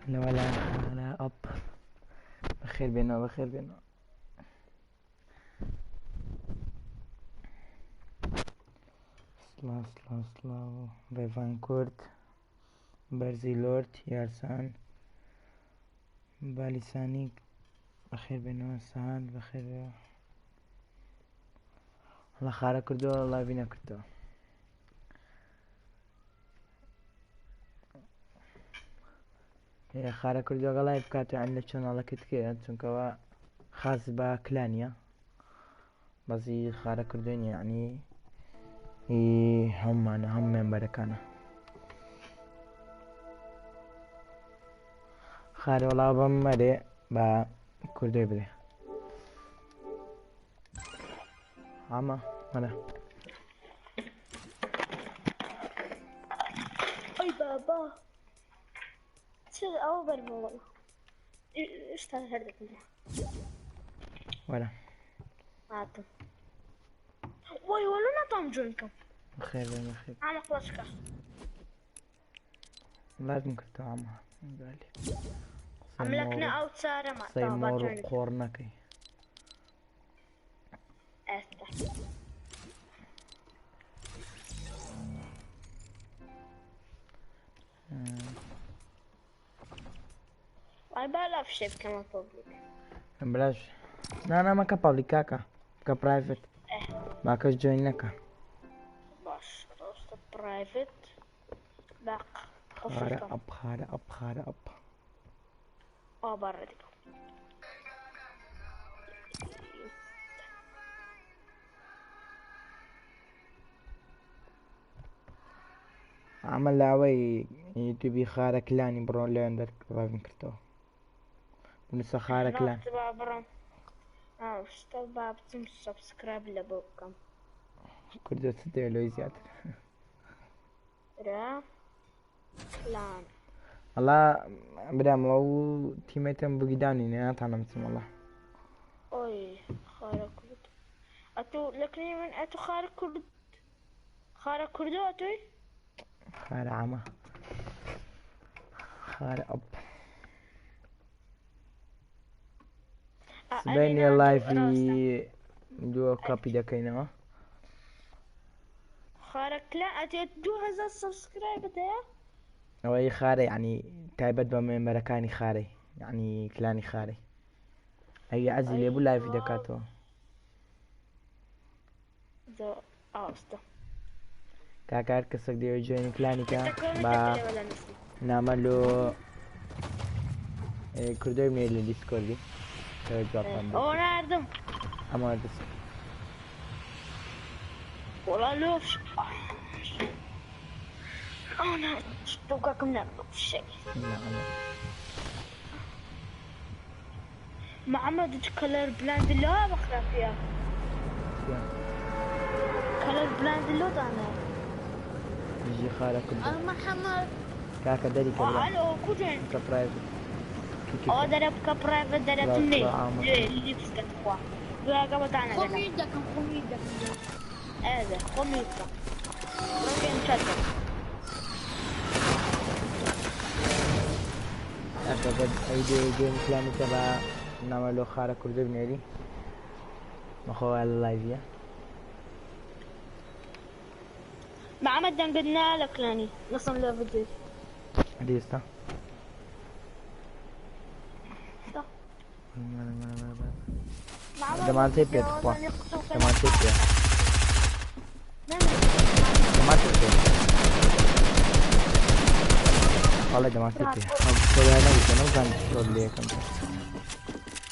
لەوەلا خارە ئەپ بەخێر بێنەوە بەخێر بێنەوە. سڵاو سڵاو سڵاو ڕێڤان کورد بەرزی لۆرد یارسان بالیسانی بەخێر بێنەوە سان بەخێر بێنەوە لە خارە کردەوە لاڤی نەکردەوە. خارە کردوەگە لای بکات یان لە چەناڵەکەت کێ چونکەوە خاص بە کلانیە بەزی خارە کردوێن یعنی هەمانە هەم مێمبەرەکانە خارە وڵا بەم مەرێ بە کوردۆی بدێ عامە مەرە. ئەی بابا چ ئەوە بەرمەوە ئێستا هەر دەبم. وەرە. هاتم. وای وەلو ناتوانم جوێن کەم. بەخێر بێن بەخێر. عامە قڵەشکە. لایڤم کردەوە عامە. بالێ. ئەم لەکنە ئەو چارەمە. قسەی مۆر و قۆڕ نەکەی. ئێستا. وای با لا فشێ بکەمە پۆبلیک. بلاش نا نا مەکە پەبلیک کاکە بکە پرایڤت با کەس جۆین نەکە. باش ڕاستە پرایڤت با قفل خارە کەم. ئەپ خارە ئەپ خارە ئەپ. ئا با ڕێدی بکەم. ئەمە لاوەی یوتیوبی خارە کلانی بڕۆ لێیان دەر ڕاڤم کردەوە بنووسە خارە کلان. ڕاستە با بڕۆم شتە با بچم سەبسکرایب لە بۆ بکەم. کوردە چ دەوێت لەوەی زیاتر؟ را کلان. وەڵا برام ئەو تیمێتم بگیدانی ناتانم بچم وەڵا. ئۆی خارە کورد ئەتوو لەکنی من ئەتوو خارە کورد خارە کوردۆ ئەتووی؟ خارە عامە خارە ئەپ. سبەینێ لایڤی دووە کاپی دەکەینەوە. خارە کلا ئەتێت 2000 سبسکرایبت هەیە؟ ئەوەی خارە یعنی تایبەت بە مێمبەرەکانی خارەی یعنی کلانی خارەی ئەگە عەزی لێبوو لایڤی دەکاتەوە. ئاستە کاکە هەر کەسێک دەیەوێت جوێنی کلانی کە بە نامە لۆ کوردۆی بنێرێت لە دیسکۆردی جوابتان بدەم. ئەوە ناردم. ئەمە دەست وەڵا لۆ ئەو نا شتۆکەکەم ناردم شەی. محمد کەلەر بلاند لۆ بەخراپیە. کەلەر بلاند لۆ دانا. بژی خارە کوردە. محمد کاکە دەری کە برا. ئەلۆ کوجێن؟ بکە پرایڤت. ئەوە دەرە بکە پرایڤت دەرەتم نێ. لیپسکە تخوا. دوایەکە بەتانە خۆم میوت دەکەم خۆم میوت دەکەم. ئێدە خۆم میوت بکە. ڕۆژێن چات دەکەم. کاکە گەر ئەی دێ گەیم کلانی کە بە نامە لۆ خارە کوردە بنێری. بەخۆ لە لایڤە. محمد دەنگت نا لە کلانی نەسم لە ڤیدیۆی. ئێستا. دەمانچەی پێ تخوا دەمانچەی پێ دەمانچەی پێ بەڵێ دەمانچەی پێ خۆدا نەبوو نەمزانی چۆن لێ یەکەم.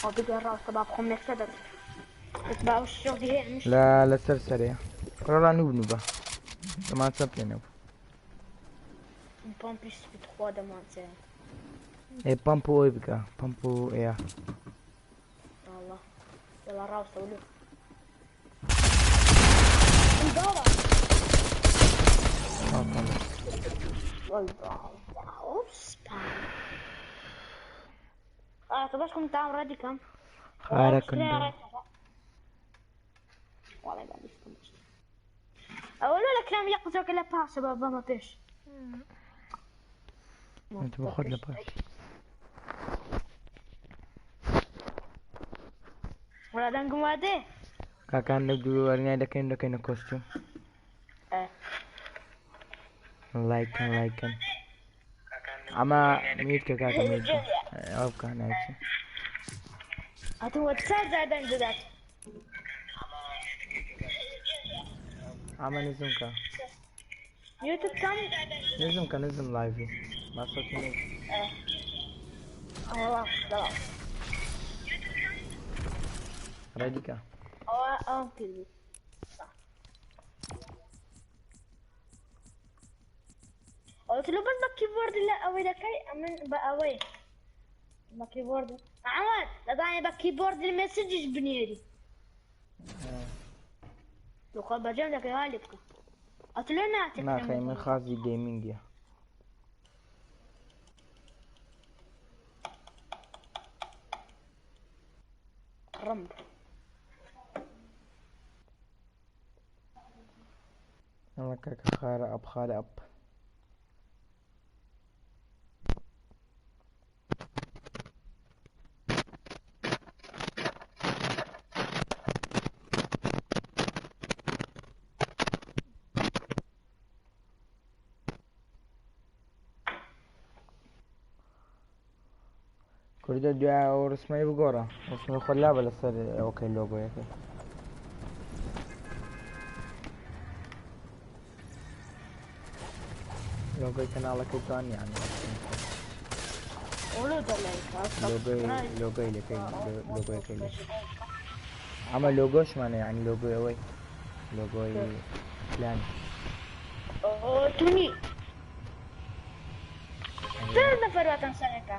ئەو بگە ڕاستە با بخۆم لەسەر دەست. لە لەسەر سەرەیە ڕۆڵا نوب نوبە دەمانچە پێ نەبوو. پەمپی سپی تخوا دەمانچەیە. ئێ پەمپ و ئەوی بکە پەمپ و ئێ. والله يلا راوسه ولو طب باش كنت عامل رادي كم؟ خارە کوندە. والله بعد أولا لا كلام يقزوك لا باشا بابا ما بيش. انت بخد لە پاش. وەڵا دەنگم وا دێ؟ کاکان لە دوو وەرنای دەکەین دەکەینە کۆستیوم. لایکن لایکن ئەمە میوت کە کاکە میوت کە ئەو بکە ناچی ئەتوو وەتسا جا دەنگ دەدات. ئەمە نزم کە میوت بکەم؟ نزم کە نزم لایڤی با سەوتی نەبێ. ئەوە دەڵام. ڕێدی کە. ئەوە ئەوم کردی. ئەوە لۆ بەس بە کیبۆرد لە ئەوەی دەکەی ئەمن بە ئەوەی بە کیبۆرد محمد دەزانێ بە کیبۆرد مێسجیش بنێری لۆ خۆ بەجێم دەکەی وا لێ بکە ئەتو لۆ ناتێ ناخەی من خازی گەیمینگە. ڕم يلا كاكا خارة اب خارة اب. کوردە دوای ئەو ڕسمەی بگۆڕە ڕسمی خۆت لابە لەسەر ئەوکەی لۆگۆیەکەی. لۆگۆی کەناڵەکەی جوان یان لۆگۆی لۆگۆی لەکەی لۆگۆیەکەی لێ ئەمە لۆگۆشمانە یعنی لۆگۆی ئەوەی لۆگۆی پلان. تونی چەند نەفەر واتان سەرەکە؟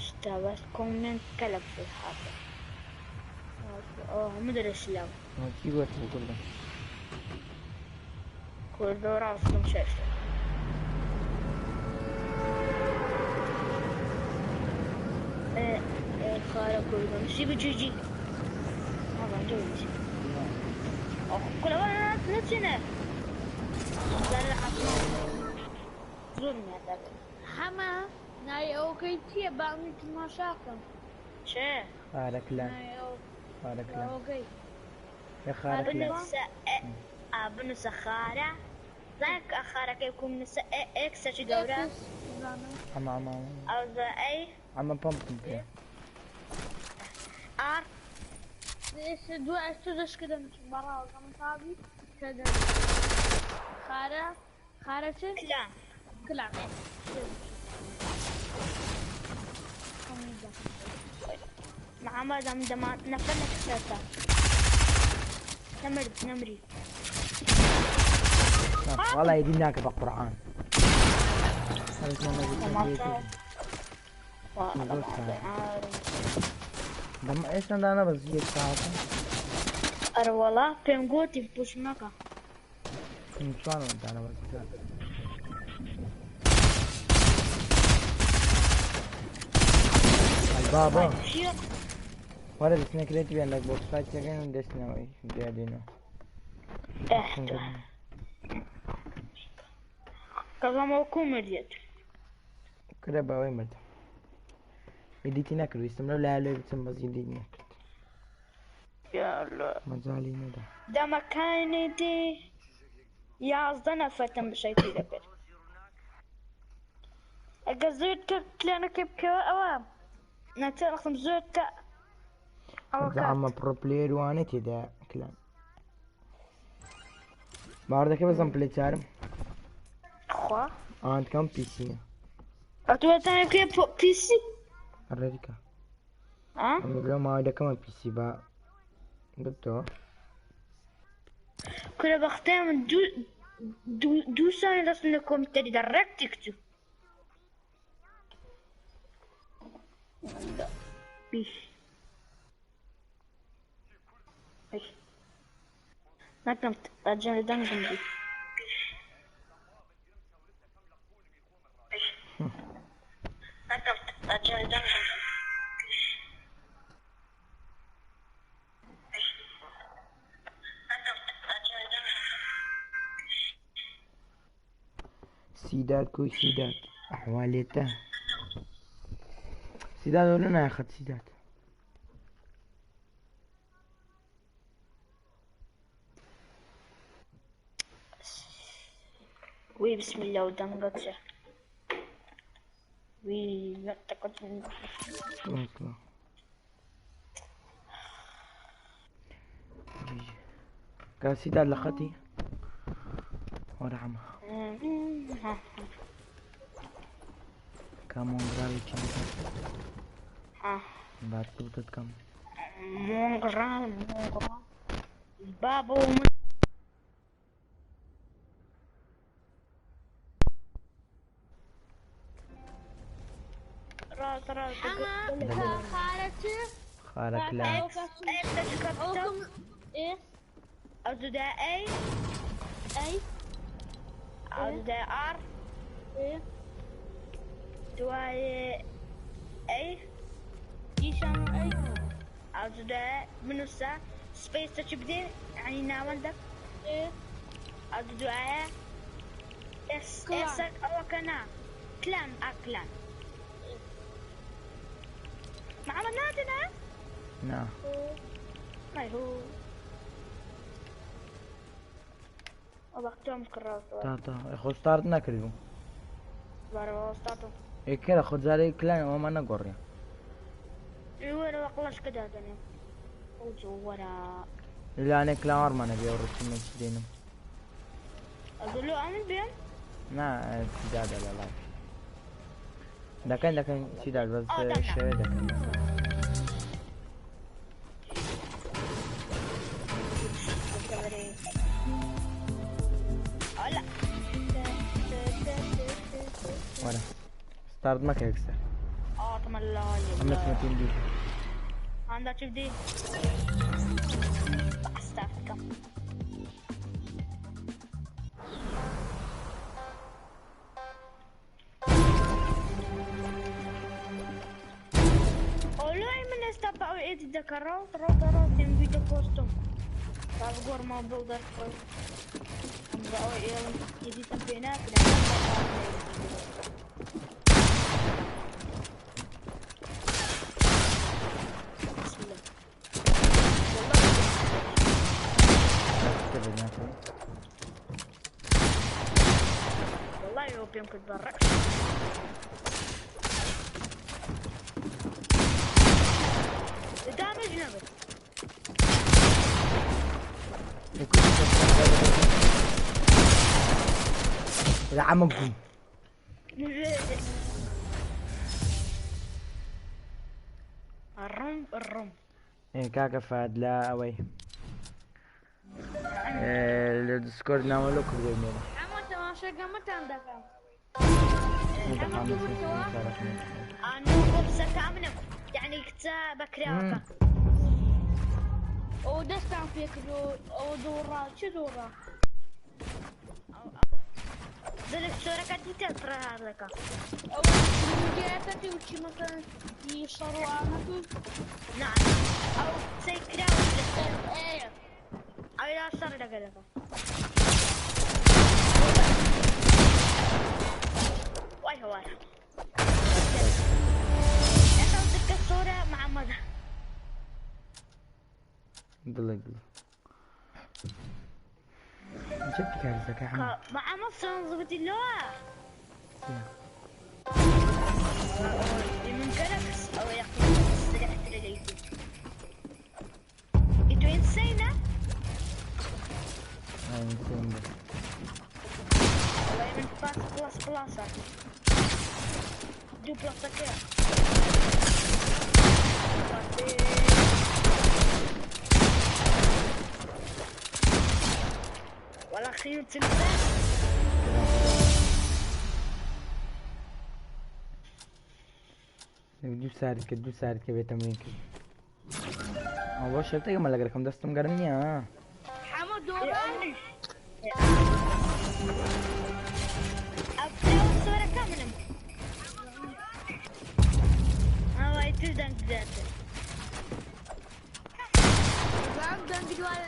شتا بەس کۆمێنت کە لە بشۆ حافظ. ئەوە هەموو دەرەشلاو. چی گوت کوردم؟ کوردۆ ڕاستم شەش. خارە کوردم سی بجیجی. طبعا جوزي. كل نچینە. زۆر نادات. حەمە ناوی ئەوەکەی چییە با من تەماشاکەم؟ چێ؟ خارە کلان. ناوی ئەو خارە کلان. ئەوەکەی. يا خارە کلان. بنووسە بنووسە خارە. زانک خارەکەی بکوم نووسە ئێکسەکی گەورە. عم عم عم ئەو ئەی عم بامب بێ. ئار ئێستا دوای ئەستۆ دەشکردم بەڕاوەکەم تابی کردم. خارە خارە چ؟ کلان. کلان. محمد ئەم دەما نەفەر نەکسەتە. نەمرد نەمری. والله يدي ناك بقرآن. دەم ئێستا دانا بەس یەک ساعتە. ئەرە وەڵا پێم گوتی پوش مەکە. چوانە دانا بەس بابا. چییە؟ وەرە دەستنە کرێت بێن لە بۆکس فایتەکەن و دەستنەوەی بێدینەوە. کەڵامەوە کو مردێت؟ کرە بەوەی مردم. ئیدیتی نەکرد ویستم لەو لای لێ بچم بەس ئیدیت نەکرد. یاالله. مەجالی نەدا. دەمەکانی دی 11 نەفەتم بشەکی دەکرد. ئەگە زۆر کرد پلانەکەی بکەوە ئەوە نەچەرخم زۆر کە ئەوە کات. ئەمە پرۆ پلەیەر وانە تێدا کلان. باوەڕ دەکەی بەزەم پلەی چارم؟ خوا؟ ئەوان کەم پیسیە. ئەتوو دەتەوێت بکەی پیسی؟ ڕێدیکە. ئا؟ ئەمە لەو ماوەی دەکەمە پیسی با ببتەوە. کورە بەختەیە من دوو ساڵی دەستم لە کۆمپیوتەری دا ڕێک تێکچوو. بیش. نەکەم ئەجەل دەنگم بی. نەکەم ئەجەل دەنگم بی. سیداد کوی سیداد ئەحوالێتە. سیداد ولا ناخذ سیداد. وي بسم الله ودنقتشه. وي يعتقد اطلع. جي كان سيداد لخطي ورعمة كامون غراوي ها باتوتت كم مونغرا مونغرا بابو من راس راس حما خالتي خارك لا اكس اكس أوكم إيه أو دا اي أي أو دا ار إيه دواي اي يشان أي أو دا منوسا سبيس تشبدي يعني ناوندك إيه أو دواي اس كلان. اس أو كنا كلان أكلان مع بناتنا نعم ما هو وقتهم كرات تا تا خو ستارت نکردو بارا وسطاتو ئێ کێرە خۆ جارێ کلان ئەوەمان نەگۆڕێ. وين وقلاش كده دنيا وجورا لەلایەنێ کلاوارمانە بێ ڕوتیمە چی دێنم. أقول له أمن بيان نا سیدادە لە لای دەکەن دەکەن سیداد بەس ئا، دەکەن. شەوێ دەکەن. لا وەرە ستارت مەکە یەکسەر. اه طب الله ئەم نەچمە تیم دوو. عندك شوف دي استافكا والله من استبعوا ايدي ذكروا ترى ترى تم فيديو بوستو طب قور ما بلدر يدي تنبينات بسم الله والله تبعد ناکەم. والله يوب يمكن تبرع دامج نبت لە عەمە گوو. الرم الرم ئێ کاکە فاد لە ئەوەی ئێ، لە دیسکۆرد ناوە لۆ کوردێ بنێرە. حما تماشا قامت عندك نەدەخام انا خبزة كاملة يعني كتاب كراكة ودستان فيك دو دورا شو دورا زلك شركة تترى هذاك أو جاتك وشي مثلا يشروا عنك نعم او سي كراوي إيه او لا صار لك واي هو انت بدك الصورة مع مدى دڵێ دڵ جبت کارزەکە حەمە. مع مصر ضبط اللواء من كلكس او يقول سرعت لديتي انتو انسينا ئای، نسیم بێ. والله من باس بلاس بلاسا دو بلاسا كده ولا خيو تمساح. دوو سارد کرد دوو سارد کە بێ تەمرین کرد. ئەو بۆ شێفتێکمە لەگەرەکەم دەستم گەرم نییە. حما دورا أبدا الصورة كاملة هاي تردن ذاته بعد دنجوال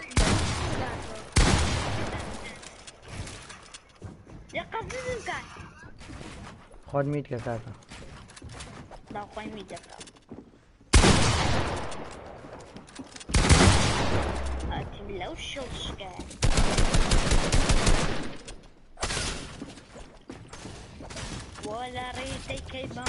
يا قصدي كان خۆت میت کە کاکە. لا خوي ميدك لەو شڵشکە. ولا ريتي كيبا.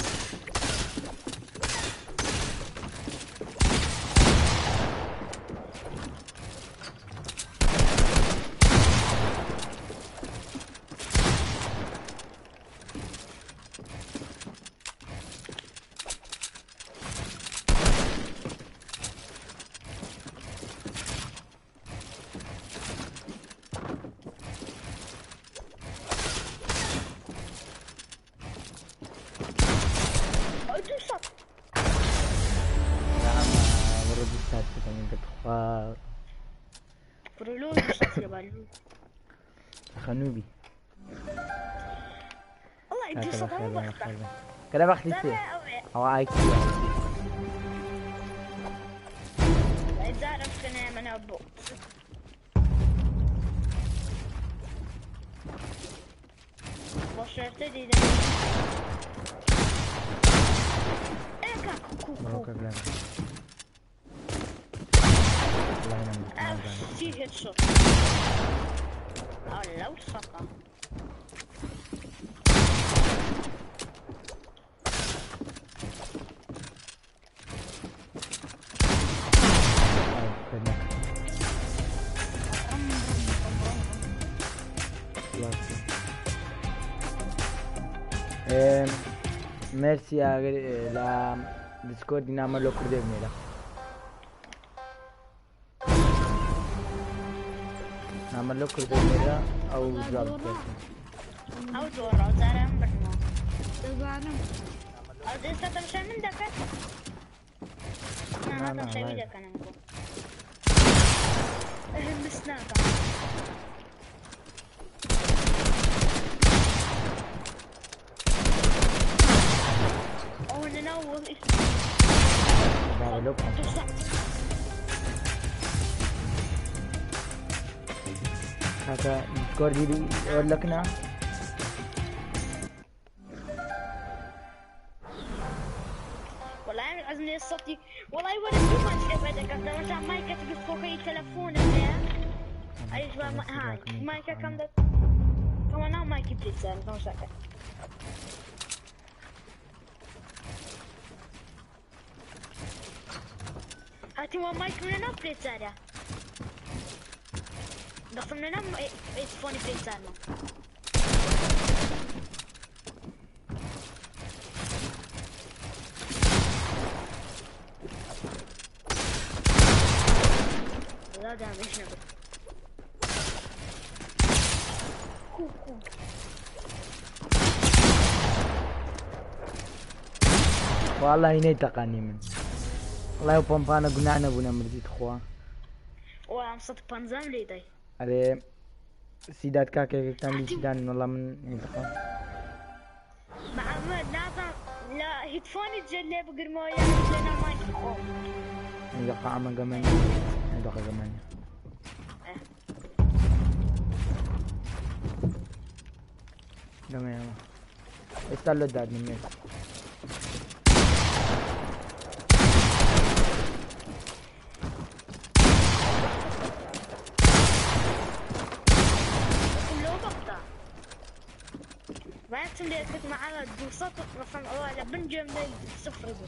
دوو سەد. بڕۆ 2 سات بکەم بەخوا. کوڕە لۆ 200 لێبا لۆ؟ خەنوبی. والله 200 هەموو بەختە. کەرە بەختی چێ؟ ئەوە ئایکی. جارم بکەنە منە بۆ بۆ شێرتە دیدە. ئێ کاک کو بڕۆ کو. کەک لەم والله نەم ئەو نازانم. سی هێدشۆت. ئەو لەو سەقە. ئەو کرد نەکرد. مێرسی ئاگر لە دیسکۆردی نامە لۆ کوردێ بنێرە. نامە لۆ کوردێ بنێرە ئەو جواب بکات. ئەو دۆڕە جارم بردمەوە. دەزانم. ئەو ئێستا تەمشای من دەکەن؟ نا، نا نا، تەمشای live. دەکەنم بۆ ئەهم بس ناکەم. ئەو لەناو بابە لۆ بکەم. 200. کاکە دیسکۆردی وەرلەکنە. والله عزمني صوتي والله ولا شو ما تشوف هذا كان مثلا مايكا تقول تلفون ايش ما هاي مايكا كم ده كمان مايكي بيتزا تمشاكل. هاتي ما مايك من هنا بيتزا دخل من هنا فوني بيتزا. لا ده مش نبي كو كو. والله نەیتەقانی من وڵای ئەو پۆمپانە گوناه نەبوو نەمردیت خوا. وام صد بنزام لي داي. ئەرێ سیدات کاکێکتان لیسیدان وەڵا من نەیتەقا. محمد نازم لا هيدفوني تجلي بقرمويا لنا مايك خو. دقا عمە گەمەنی دقا گەمەنی. گەمەیەوە ئێستا لە دادنم مێت. لو بقطع ما اللي كنت معاه دوسات مثلا على بنجم صفر بو.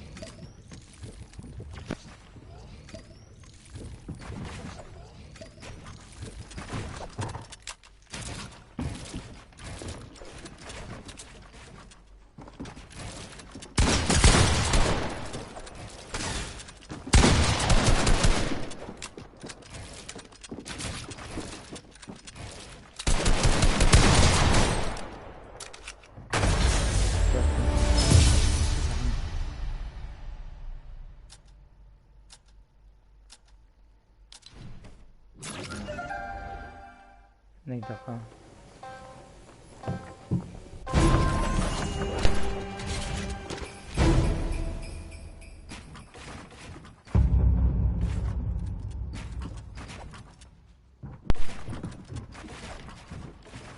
نەیتەقا.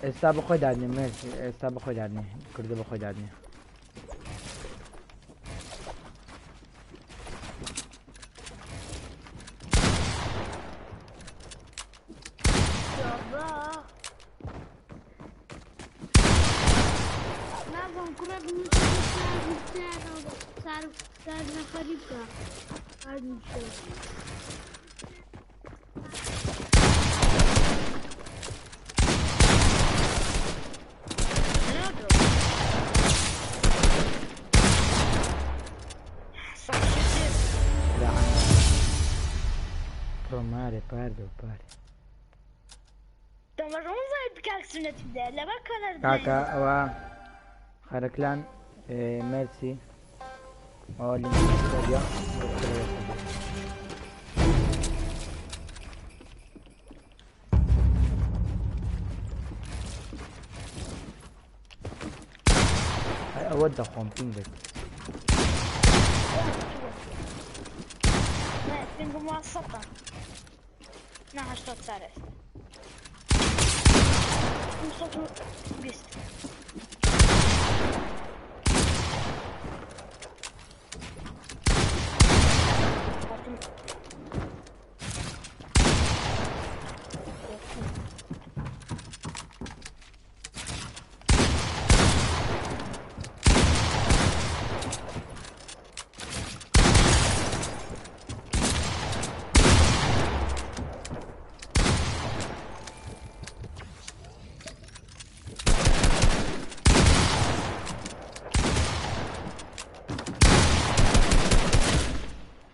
ئێستا بەخۆی دادنێ مێرسی ئێستا بەخۆی دادنێ کوردە بەخۆی دادنێ. نازانم کوڕێک نووسێ چار چار نەفەری بکە هەردوو Promare, pardo, pare. کاکە ئەوە خەرەکلان مێرسی ئەوە لینکی سەریا ئەوە دەخۆم پینگ دەکەم. پینگم وا سەتە نا هەشتا چار ئێستا 220.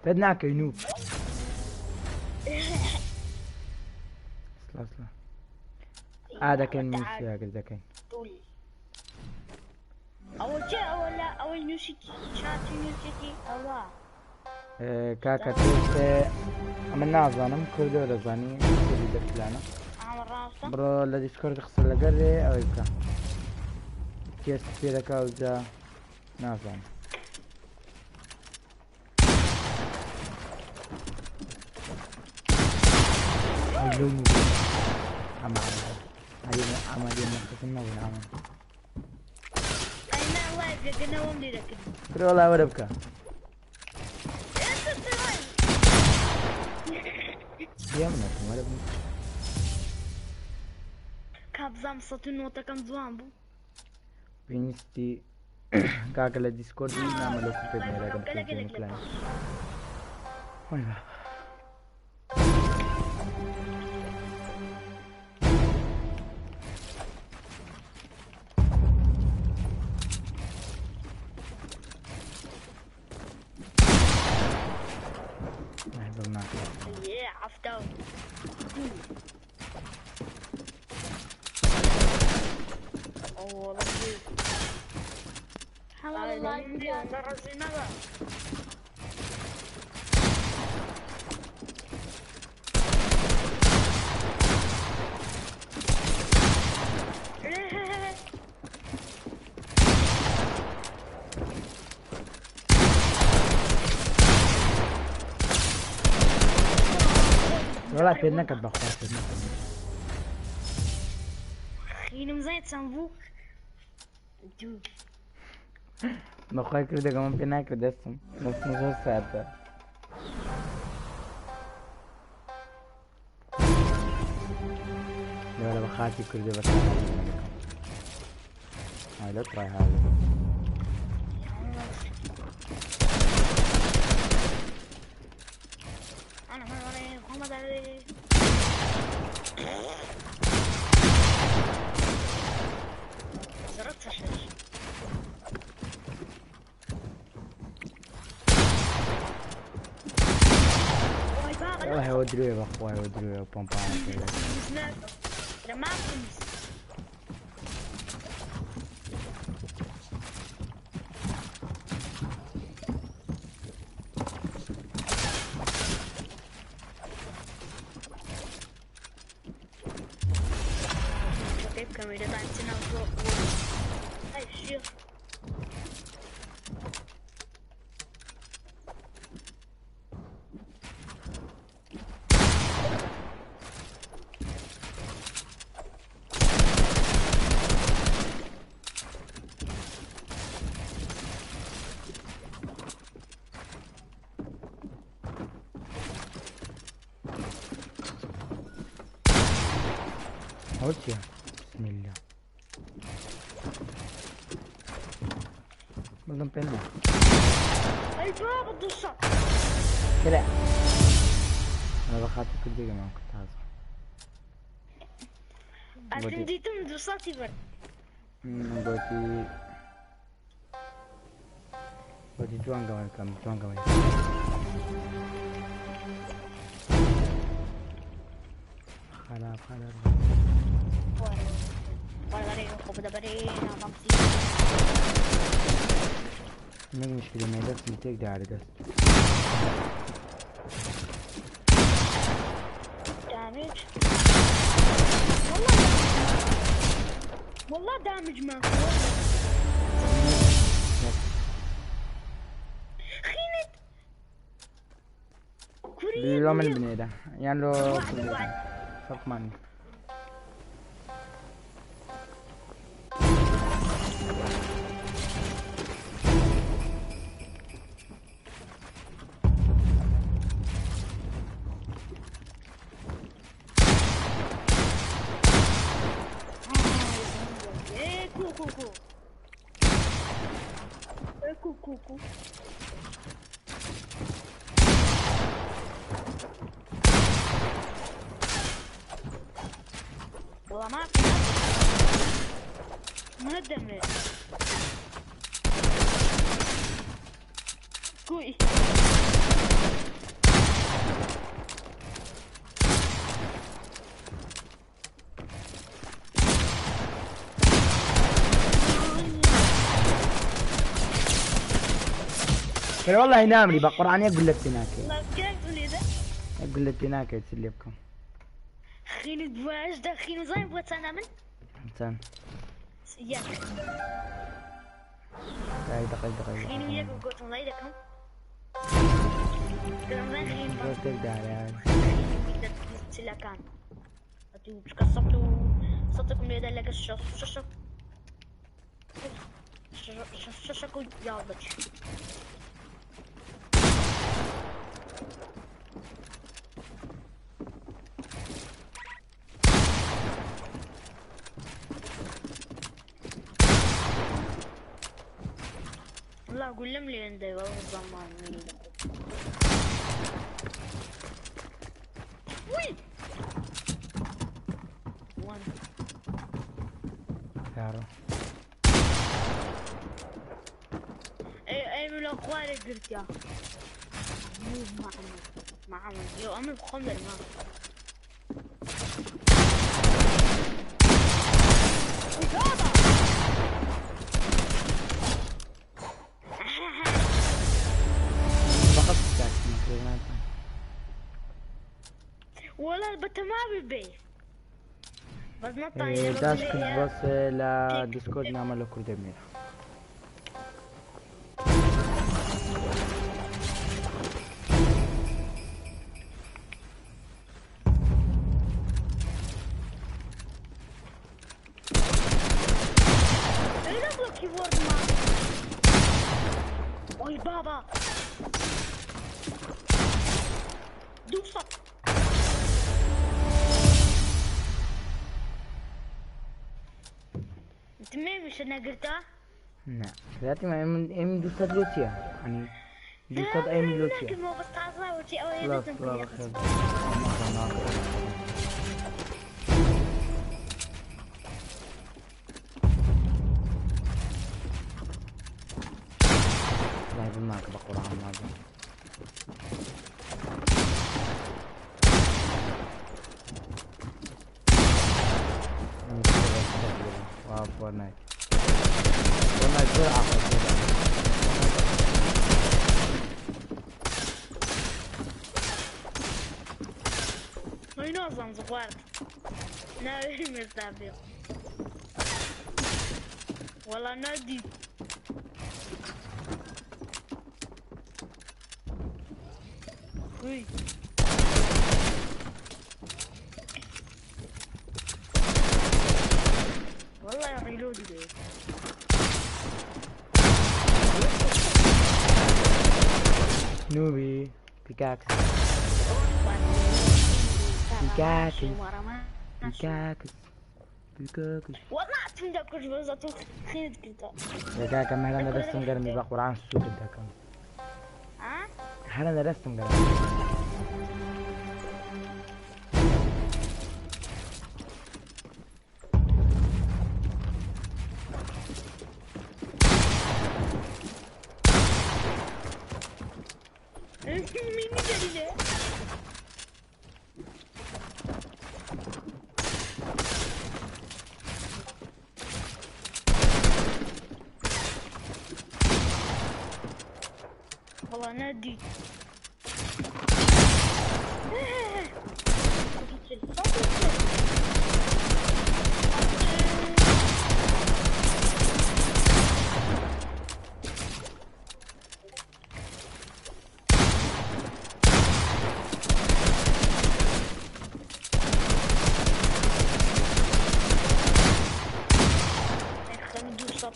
پێت ناکەی نوب سلا سلا ئا دەکەین نووسیاگر دەکەین ئەوە چێ ئەوە لە ئەوەی نووسیتی چاتی نووسیتی ئەوە کاکە تێ ئەمە نازانم کوردۆ دەزانی کوردی دەرکلانە ئەمە ڕاستە بڕۆ لە دیسکۆرد قسە لەگەر لێ ئەوەی بکە تێست پێ دەکا و جا نازانم ئەی لەو نوب ئەمە ئەمە لێ نەخستن نەبوون ئەمە ئەی نا لایڤ لەگەنەوەم لێ دەکرد کرۆ لا وەرە بکە ئێستا لایڤ لێم نەکەم وەرە بم کابزام سەد و نۆتەکەم جوان بوو پێویستی کاکە لە دیسکۆردی نامە لەو پێ نێرەکەم گەلە گەلێک لە کلان پاش وای بابا. وای دڵ ناکات. یێ عەفتا و دوو ئەو وەڵا هەواڵ لایڤ بدات ڕەزی نەبە وەڵا پێت نەکرد بەخوا پێت نەکرد. خینم زای چەند بوو دوو بەخوای کردەکەم من پێ ناکرد دەستم دەستم زۆر ساردە لەوەرە بە خاتی کوردی بە ئای لەو ترای هاوێ أنا محمد علي زرت شش والله ودروي بەخوای ودروي پۆمپان لما كنت كيف كاميرا عندنا هاي الشيخ ئەوە چییە بسم الله. بەڵام پێ نەما. ئەی بابا 200. کرا. أنا بخاطر كل دقيقة معك تازة. ئەتم دیتم 200 برد. گوتی گوتی جوان گەمە بکەم جوان گەمە. خراب خراب. وەرە خۆ بدە بەرێ ناڵام. نەک مشکلە مێ دەستم تێک دارە دەست. دامج والله والله دامج ما خينت كوريا. لو من بنێرە یان لۆ واحد واحد. فەرقمان نییە. ايه كو كو كو ايه كو كو كو. والله ما في مهدم ليه كوي. بل والله نامري بقرآن يقول لك تناكي. والله كيف تقولي ذا؟ يقول لك تناكي تسلي بكم. خيني دواج دا خيني زين بغيت انا من انسان. ياك. دقيقة دقيقة. خيني وياك وقلت الله يدكم زين خيني. زۆر تێک دارە یار. سلاكان كسبتو صوتكم ليدا لك الشاشة شاشة يالبج. والله اقول لهم لي عندي والله زمان. وي وان. یارۆ. اي اي من الاخوان قلت يا مو معنا معنا يو امي بخمر ما وش هذا؟ بەقەت تاکسیمەکرێ. والله بتمام بي بس نطع. داش کرد بەس لە دیسکۆرد نامە لە کوردە بنێرە. ايه كيبورد ما اوي بابا دوسة. انت مين مش انا قلتها؟ نا ذاتی ما ئێم دووسەد لۆ چییە؟ ینی دووسەد ئەم لۆ چییە؟ لكن مو بس تعصى وشي او لا يدتم لا كل بخير. لا معك بقرآن لازم. واو فورتنايت فورتنايت زۆر عاقل. ينظم زغوارت ناوي مستعبير والله نادي. وي والله يا ريلودي ده. نوبي بيكاكس بيكاكس بيكاكس. پیکاکس وەڵا تم دەکوژ بەزە تۆ خێت کردە. کاکە هەرە دەستم گەرمی بە قورئان سووکت دەکەم. ها؟ هەرە دەستم گەرم. مینی دەریلێ. والله نادي. خلينا ندوس صف.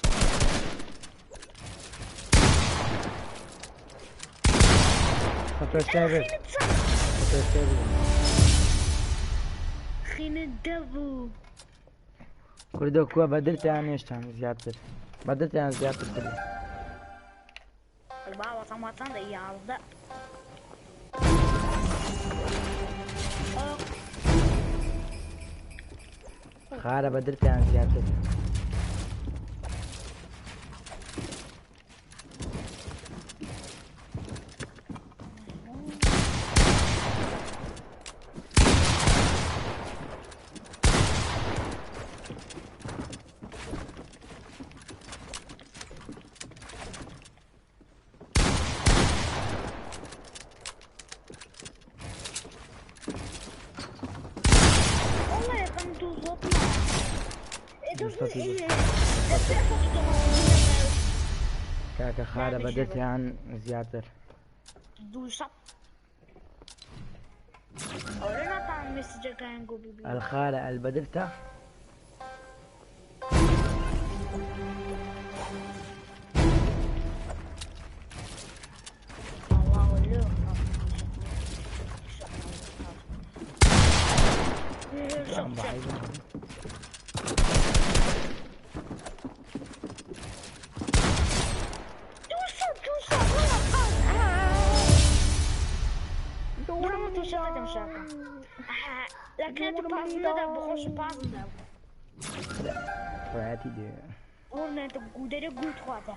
سەتۆ بێت. سەتۆ بێت. خينا الدبو. کوردۆ کووە بەدرتیان هێشتان زیاتر بەدرتیان زیاتر کردو. بابا طماطم يا خارە بەدرتیان زیاتر. والله يا خندو زطنا. مستطيل. کاکە خارە بەدرتیان زیاتر. دووسەد. ئەوە ناتان مێسجەکان گۆ ببی. الخارە البەدرتە الله لێ دووسەد دووسەد وەڵا قاز. دوورم تووشەکە دەمشاکە. لەکرێت پاس نەدا بخۆش پاس نەدا. خۆیاتی دێ. ورنێتە گودەرە گوت خواتە.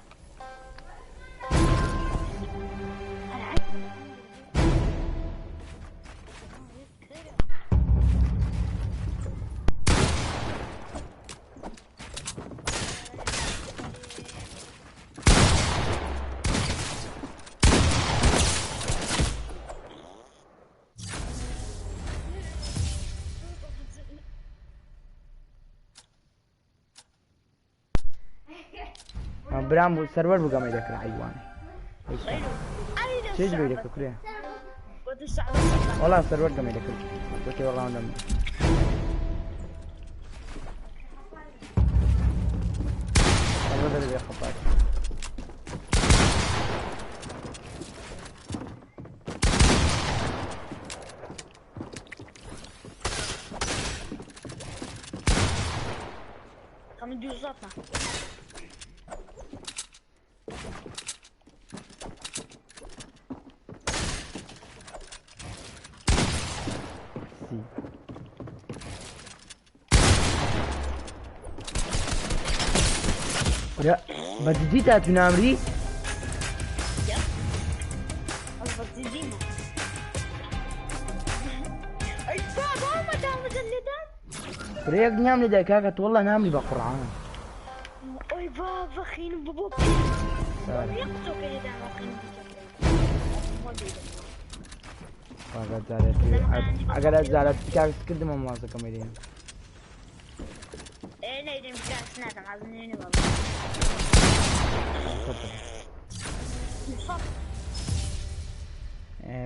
برام بوو سەروەر بوو گەمەی دەکرا عیوانێ. چێژ بێ دەکرد کورێ. وەڵا سەروەر گەمەی دەکرد. گوتی وەڵا نەم. سەروەر دەبێ خەپات. خەم دووزەتە. سی. کورە بە جدی تا تو نامری؟ ئەلبەتزیدیمە. ئەی بابا ئەمە دامەدەن لێدان؟ کورە یەک نیام لێ دای کاکە تۆ وەڵا نامری بە قورعان. ئەی بابا خین ببۆ سارە. یەک قسۆکە لێدان خین ئەگەر جارێت ئەگەر جارێت پیکاکس کردمە موازەکەم لێ. ئێ نەیدەم کاس نادەم عەزم نێنێ بابا. دووسەد.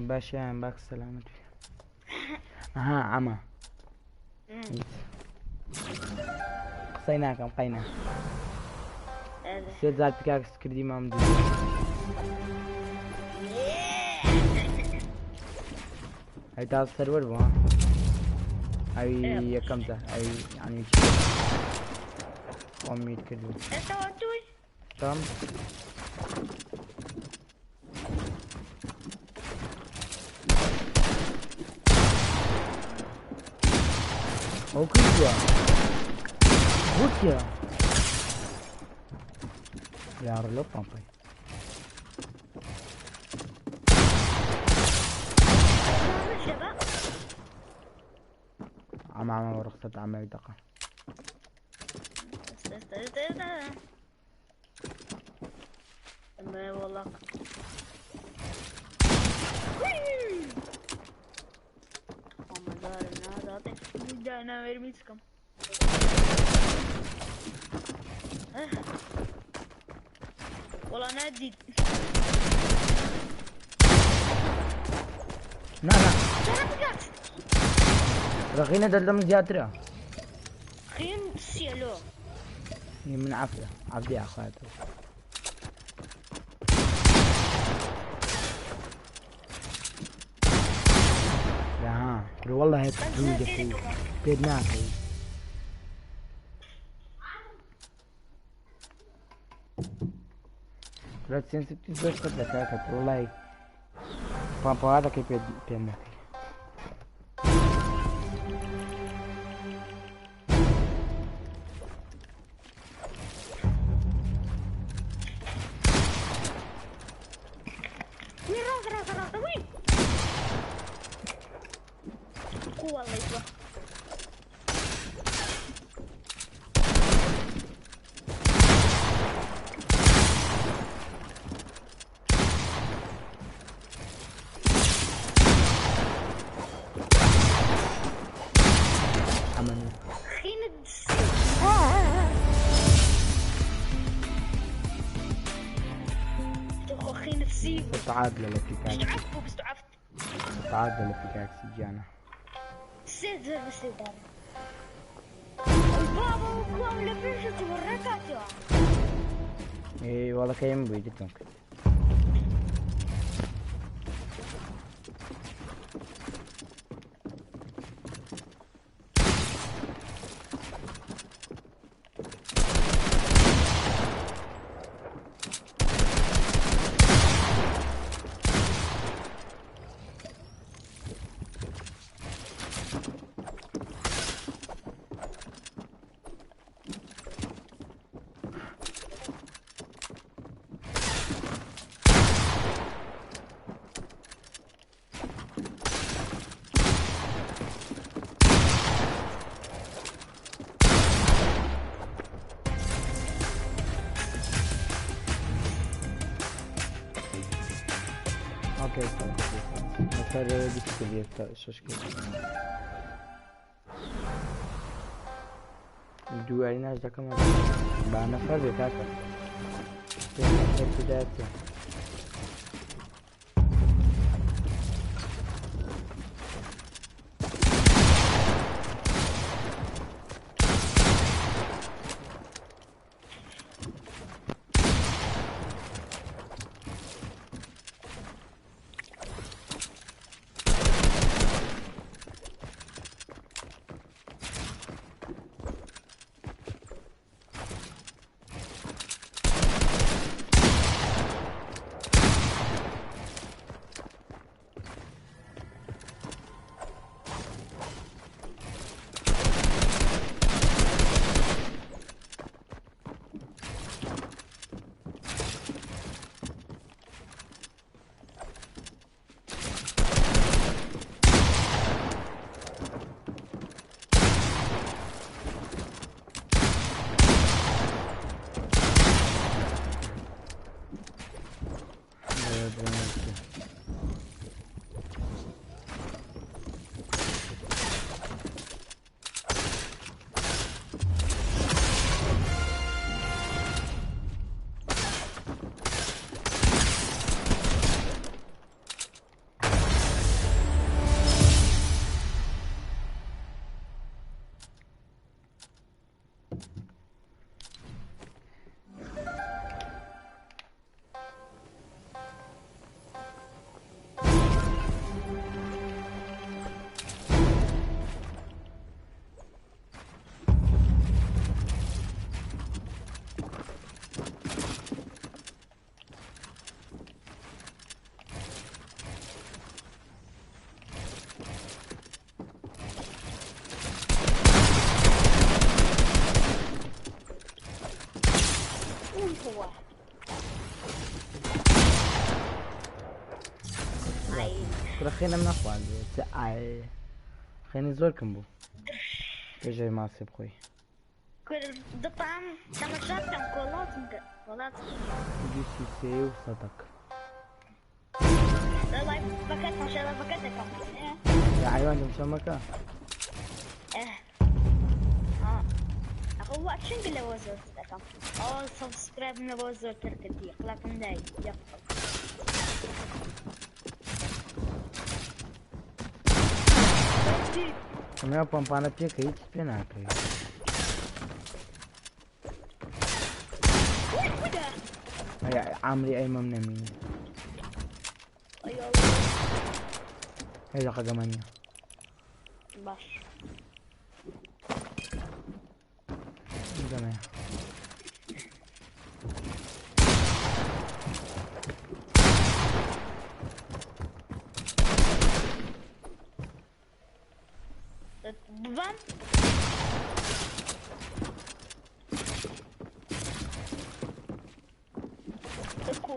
باشیان باک سەلامەت بێ. ئەها عەمە. هیچ. قسەی ناکەم قەینا. سێ جار پیکاکس کردی مام دوو. ئەی تا سەروەر بوو ها. ئەوی یەکەم جار ئەوی یعنی چی؟ خۆم میت کردو. ئێستا توی تام ئەو کردووە بۆ کێ؟ یاڕ لۆ پامپەی. شباب. عم عم ورخصة عمل دقة. ما والله والله نادي. نا نا رغينا دلم زياترا. خيم سيلو. من عفلة عبدي أخواته. لا والله هيك تزوجك بيدناك. لا سنسبتي زوج قد لك والله بابا هذا كيف بيدناك. تعادل لبيكاكسي. تعادل لبيكاكسي جانا. سيدر سيدر. بابا وكم لبيشة وركعتها. إيه والله كيم بيجي ممكن. دوواری ناش دەکەم با نەفەر بێ کاکە. نەفەر هو. ئای. کوڕە خێنم نەخواردووە چ ئای خێنی زۆر کەم بوو پێشەوەی ماسی بخۆی. کورە دەتام تەماشا بکەم کۆڵاتم کرد کۆڵات. دوو سێ و سەتەک. لای بەکەت تەماشا بەکەت دەکەم. يا حيوان تمشى مكة. اه هو شنو لە زۆر دەکەم ئەو سبسکرایب لە بۆ زۆرتر کردی قلاکم دای یەقڵ. ئەمە پۆمپانە پێکە هیچ پێ ناکەی. ئەی عامری ئەیمەم نەمینە. ئەی دەقە گەمە نییە. باش. گەمەیە. ببەم. کو.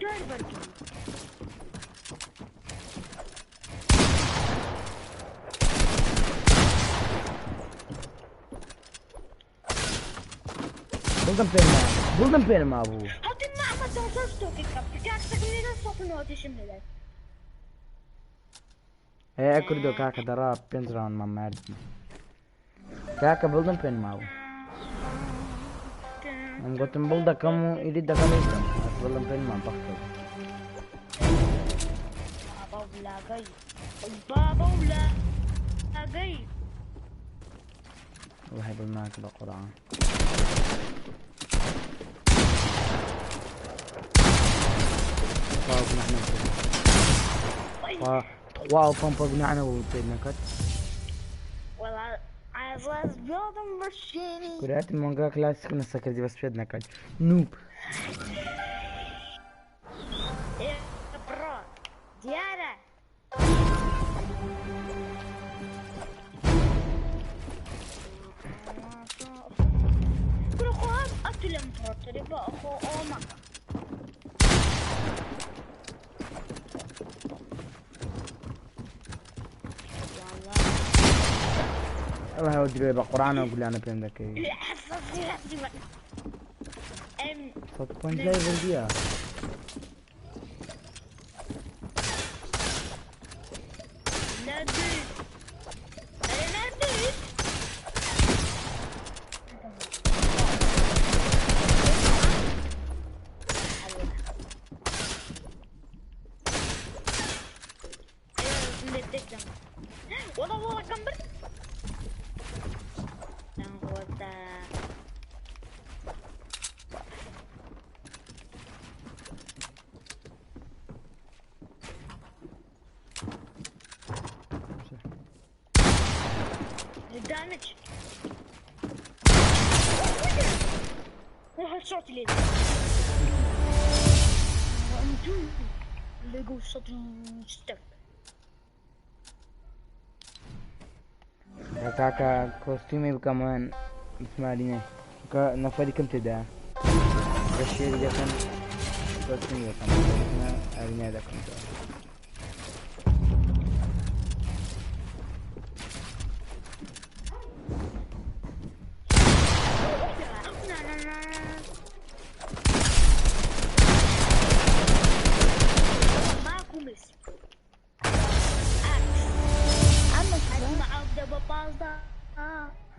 دار بەرگی. بڵدم پێما بڵدم پێما بوو. هەڵتی مەعمە تەماشا شتۆکی کەم کاکسەکەم لێ سەد و نەوەتیشم لێ. ئێ کوردۆ کاکە دەڕا پێنج ڕاوندمان مردی. کاکە بڵدم پێما بوو. ئەم گوتم بڵ دەکەم و ئیدی دەکەم هیچ دەکەم. بەس بڵدم پێما بەختە. بابا ولاگەی بابا ولاگەی. والله بڵ ناکە بە قورئان. خوا گوناح نەکرد. خوا و پەمپە گوناح نەبوو پێت نەکرد. وەڵا عازاز بڵدم بەشێنی. کورەتی مۆنگا کلاسیک نەسەکردی بەس پێت نەکرد. نوب. ئێ بڕۆ دیارە. کوڕە خۆ هەم ئەتو لەم پڕۆتەری بە خۆ ئەوە مەکە. ئەوە هەوە درێ بە قورئانەوە گولانە پێم دەکەوی. ئەم 150 بردیە. نادی ئەرێ نادی. والله والله كمبر الدامج هيد شوت لي ليجو شوت ستيب. کاکە کۆستیومی بکەمەوەن مسمارینە کە نەفەری کەم تێدا بە شێری دەکەن کۆستیومی دەکەم ئارینای دەکەم. ماكو مس عمە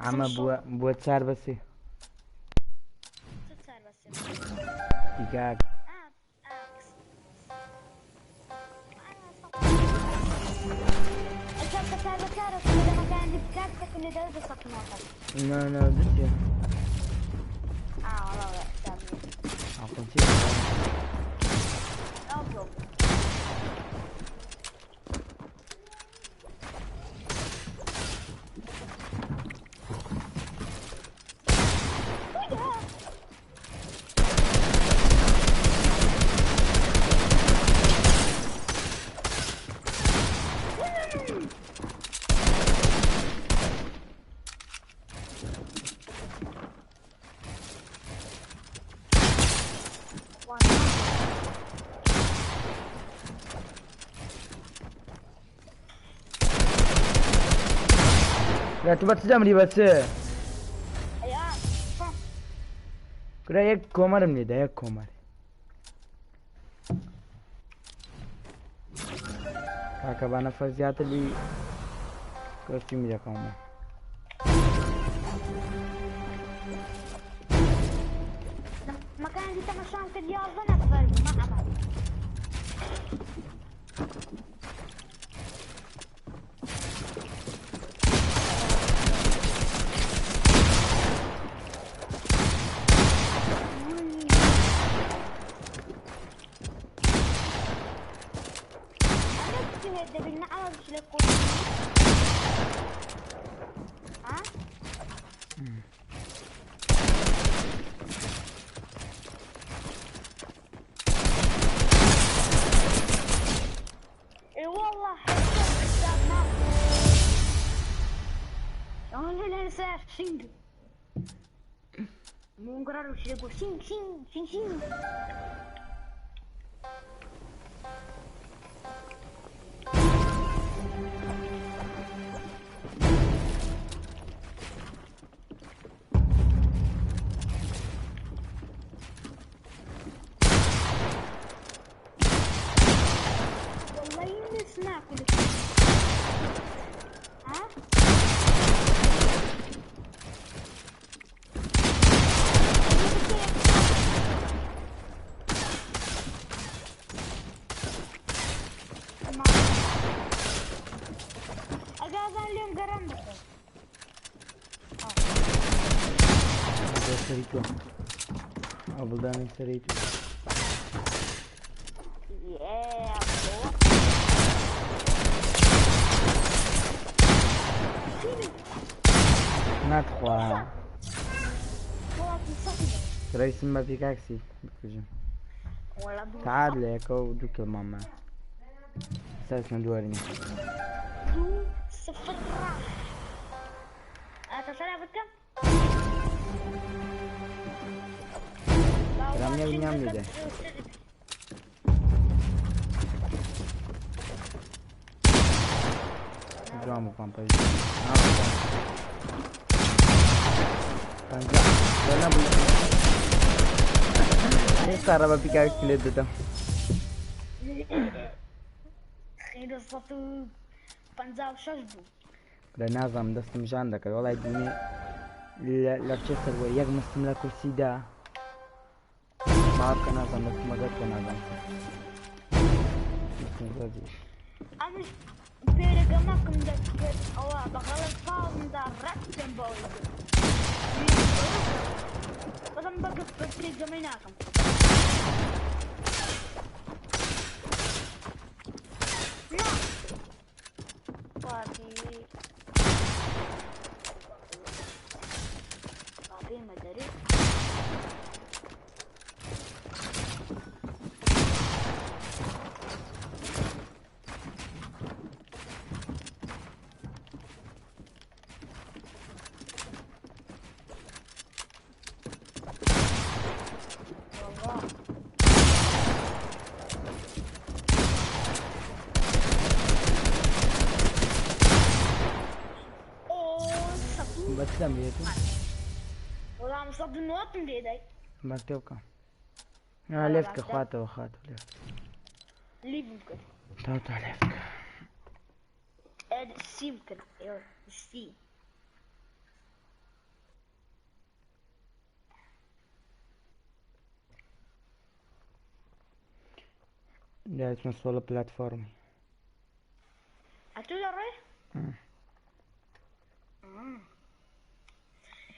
عەمە بووە چار بەسێ. کاک نا نا دچێ. عەقڵ چی؟ لە تو بە چ دەمری بە چ؟ کورە یەک کۆمەرم لێدا یەک کۆمەر. کاکە با نەفەر زیاتر لی کۆستیومی دەکەمەوە. مەکانی تەمەشام کرد 11 نەفەر بوو محەمەد. اي والله حساب ما شنگ مونگرا شنگ شنگ شنگ شنگ والله نسمع كل ها ئەگازان لێم گەڕم بخۆ. سەری تۆ ئەوڵدانی سەری تۆ. ناتخوا ڕیسم بە پیکاکسی بکوژم. تعال لە یەکە و دوو کڵمانمان ساسمە دووەرین. 2-0 تسرع بكم؟ رامي ونعم لده. جوان بکن پەنجا پەنجا نەبوو ئێستا ڕە بە پیکاکسی لێت دەدەم. خێر 156 بوو. لە نازانم دەستم ژان دەکرد وەڵای دوێنێ لە بچێ سەروە یەک مستم لە کورسیدا باوەڕ بکە نازانم دەستم ئەگەر تۆ نازانم مستم زۆر دیش. ئەمش پێرەگەمەکم دەکرد ئەوە بە غەڵەت پاڵمدا ڕەتم بەوەی کرد. بەڵام بەگە پێگەمەی ناکەم. نا بابی بابی مەدەری. والله ئۆ سەد بە چ دەمرێت و؟ وەڵام 190 لێدای. بەکتێ بکە. لێ بکە خواتەوە خواتەوە لێ بکە. لیڤم کرد. تا تا لێ بکە. سیم کرد سی. لازم سۆڵە پلاتفۆرمی. ئەتوو دەڕۆی؟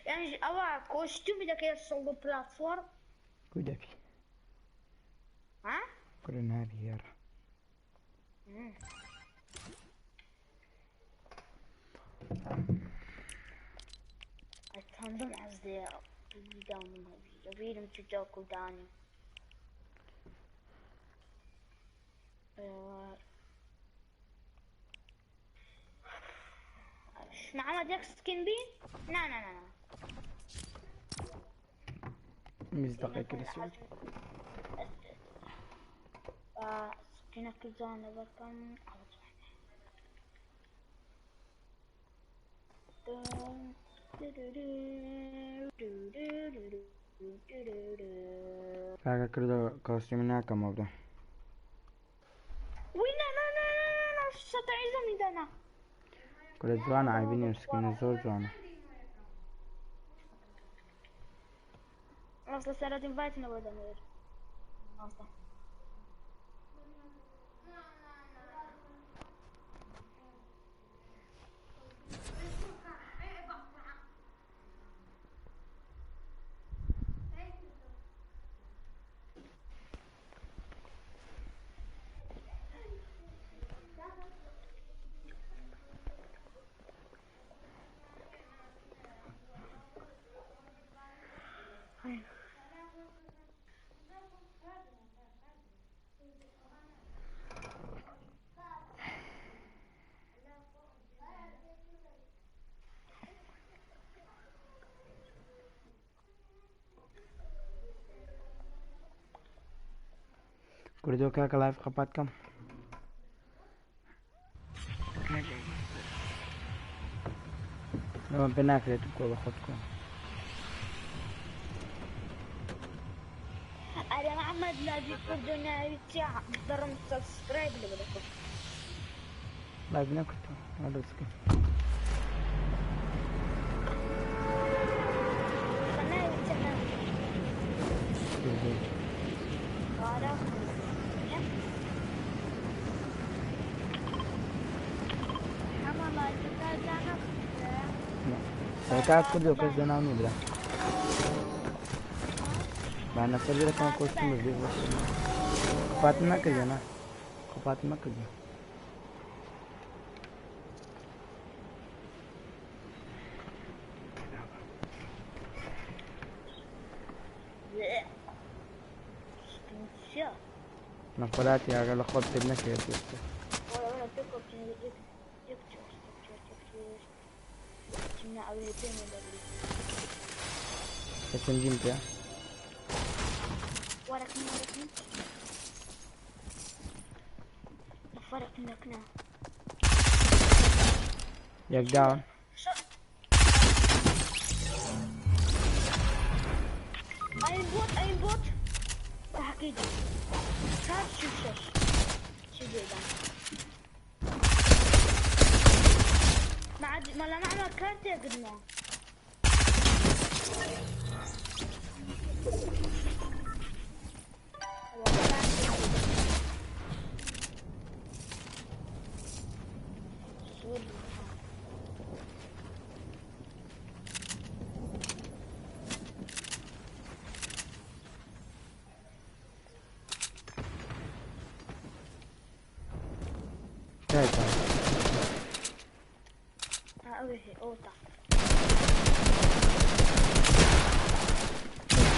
یعنی ئەوە کۆستیومی دەکەی سۆڵۆ پلاتفۆرم؟ کو دەبی؟ ها؟ کورە نابی هێڕە. ئەتەندم حەز لێ داوم هەبی لەبیرم چ جاک و دانی. محمد یەک سکین بی؟ نا نا نا نا. میز دقیقە لە سوود. سکینەکە جوان لەبەرکەم. کاکە کردۆ کۆستیوم ناکەمەوە برا. وی نا نا نا نا نا شەتەعیزەمی دانا. کورە جوانە عەیبی نییە سکینە زۆر جوانە. ڕاستە سەرەتیم ڤایتنەوە دەمەوێت ڕاستە. کوردۆ کاکە لایڤ قەپات کەم. لەوەم پێ ناکرێت بکۆ بە خۆت کۆ. ئەرێ محمد لاڤی کوردۆ ناوی چیە دەڕم سەبسکرایب لە بەدەکەم. لایڤ نەکردو هەڵدەسکە. ناوی چیە ناوی کوردۆ. ئارا حەمە لایکەکە دانەخستێ. کاک کوردۆ کەس دەناو نییە برا. با نەفەر برەکەم کۆستیم بەس بێ بەس. قەپاتم نەکردە نا. قەپاتم نەکردە. چیە؟ نەفەراتی ئاگا لە خۆت پێت نەکەوێت ئێستا. وەرە وەرە پێکەوە بچین یەک یەک چۆش یەک چۆش یەک چۆش چنا ئەوێ پێمە دەبی. SMG-م پێ. وەرەکن وەرەکن نەفەرەکن نەکنە. یەک داون. ئەیم بۆت ئەیم بۆت تحقیق 4 6 شو جيدا ما عاد ما لا معنا كارت يا قدنا تاکە. اوه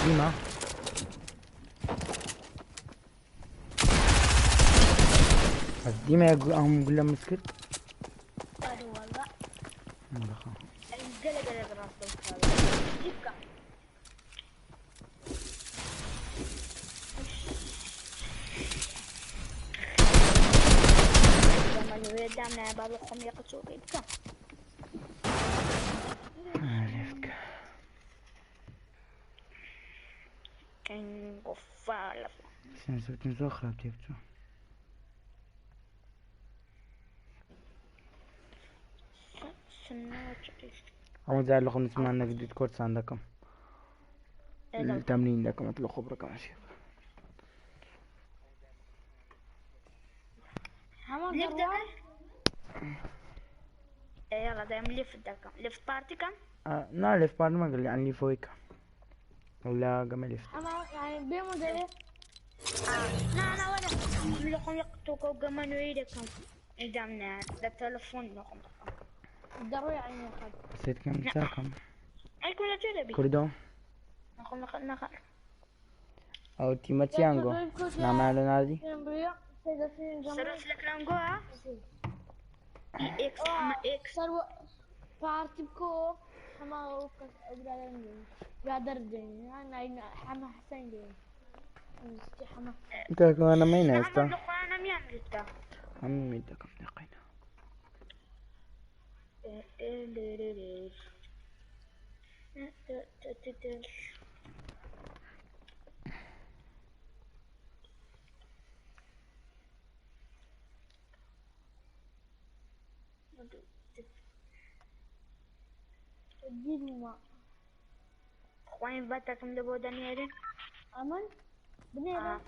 دیمە. بەس دیمە یەک ئەم گولە مسکرد. والله بەخوا. قلق قلق راسه جيبك دامنا بابا خم يقصو كيبك عرفتك. كان قفال سنسبتم زۆر خراپ تێ بچوو. ئەمە جار لە خۆم نچمان نەک دیسکۆرد سان دەکەم. تەمرین دەکەم لە خۆ بڕەکەم شێخ. حەمە ليفت دەڕوا يلا دايم ليفت دكم ليفت بارتي كم نا لێف پار مەگەل یان لیفۆیکە. ولا گەمە لێفت. حەمە یعنی بێمە دەرێ. لا انا ولا لكم يقتوك وقمان ويدكم قدامنا ده التلفون لكم دەڕۆی عینی خەت. سێتکەم چاکەم. ايكون لا جربي کوردۆ نخل نخل نخل ئەو تیمە چیان گۆ؟ نامان لە ناردی؟ سرت لك لانجوها اي اكس ما اكس سەر پارتی بکۆ حەمە ئەو کەس ئەو برادەرم دێن. برادەر دێن. حەمە حەسەن دێن. حەمە کاکەوانە مەینە ئێستا. نعم انا مياملتا هەموو میت دەکەم دەقینە. جدما خوين باتكم لبو دنيري أمن بنيرة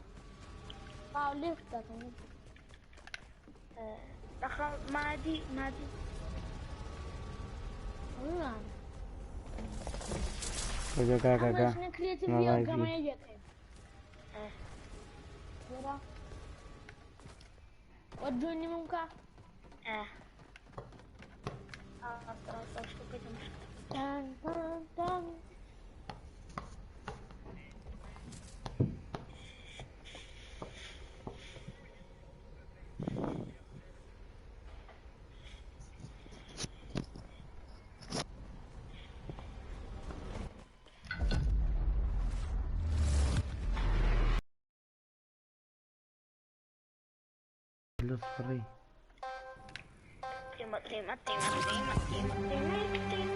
آه ليفتك دخل مادي مادي أمن کجا أما کاکا شنو كرياتيف والله يوم في. كمان يجي ورا ودوني ممكن اه اه شو كده مشكلة تان تان تان لصفري تيمة تيمة تيمة تيمة تيمة تيمة تيمة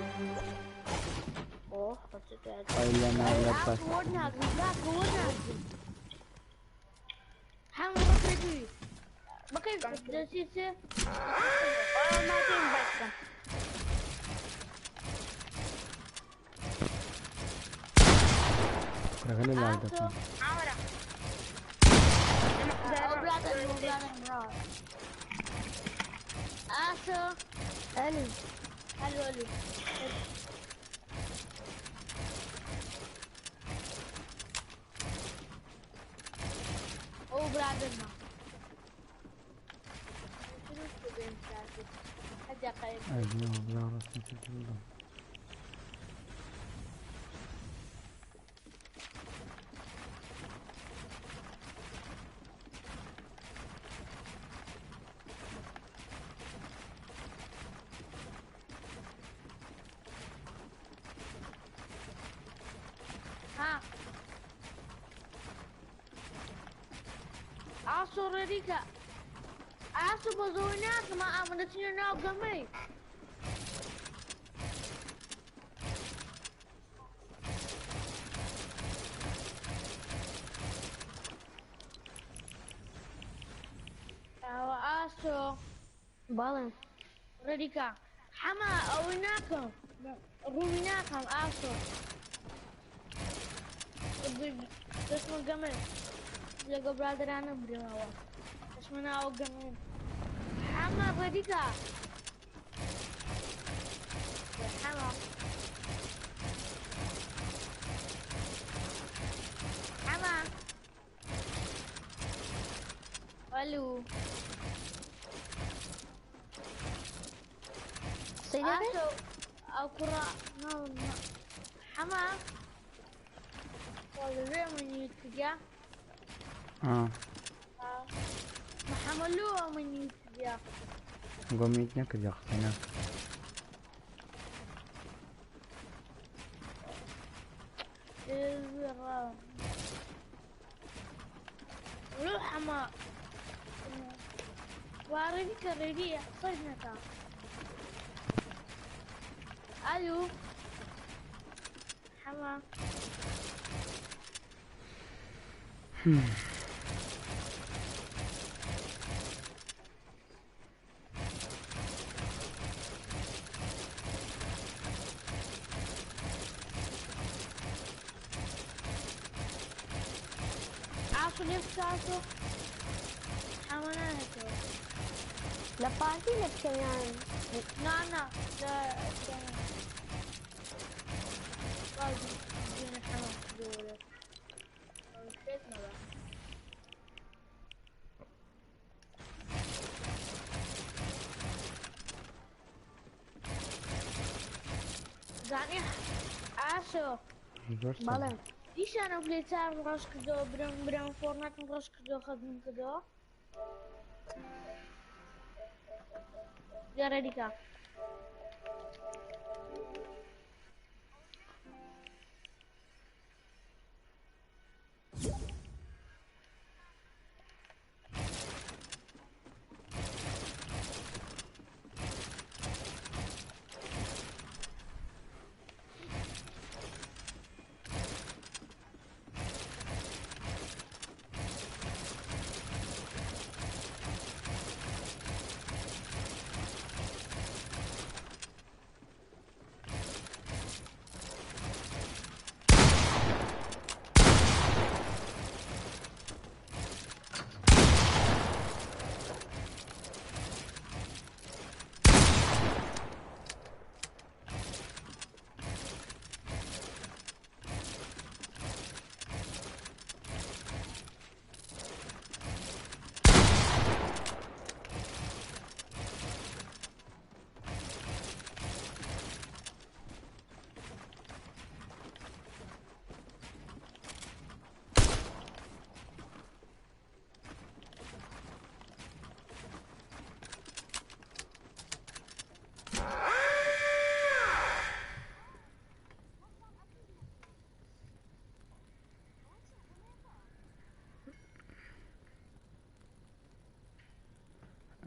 اوه إلا ما لبس ودنا ودنا حمد بكري بكري دسيسة ما تيم بس رغل الله دكم عورة أو برادر برادر مراد آسو ألو ألو ألو أو برادر ما أجنو بلا رسمة الله ها ئاسۆ ڕێریکە ئاسۆ بە زۆر ناکەمە ئامە دەچینە ناو گەمەی ئەوە ئاسۆ بەڵێ ڕێریکە حەمە ئەوەی ناکەم ڕووی ناکەم ئاسۆ دەچمە گەمەی لەگەڵ برادرانە برمەوە دەچمە ناوە گەمەی حەمە ڕێریکە حەمە حەمە ئەلو قسەی دەکەی؟ ئاسۆ ئەو کوڕە حەمە وەڵێ منی کردیا آه محمد لو منی کردیا قوميت نكد يا أختي روح ما واردك الريدية صدنك الو حما عاصو ليش عاصو حما ناهتو لە پارتی لە بکەمیان نا نا لا زانی ئاسۆ زۆر بەڵێ دیسانە پلێتارم ڕەش کردەوە برم برم فۆرنەتم ڕەش کردەوە خەزم کردەوە جارە دیکە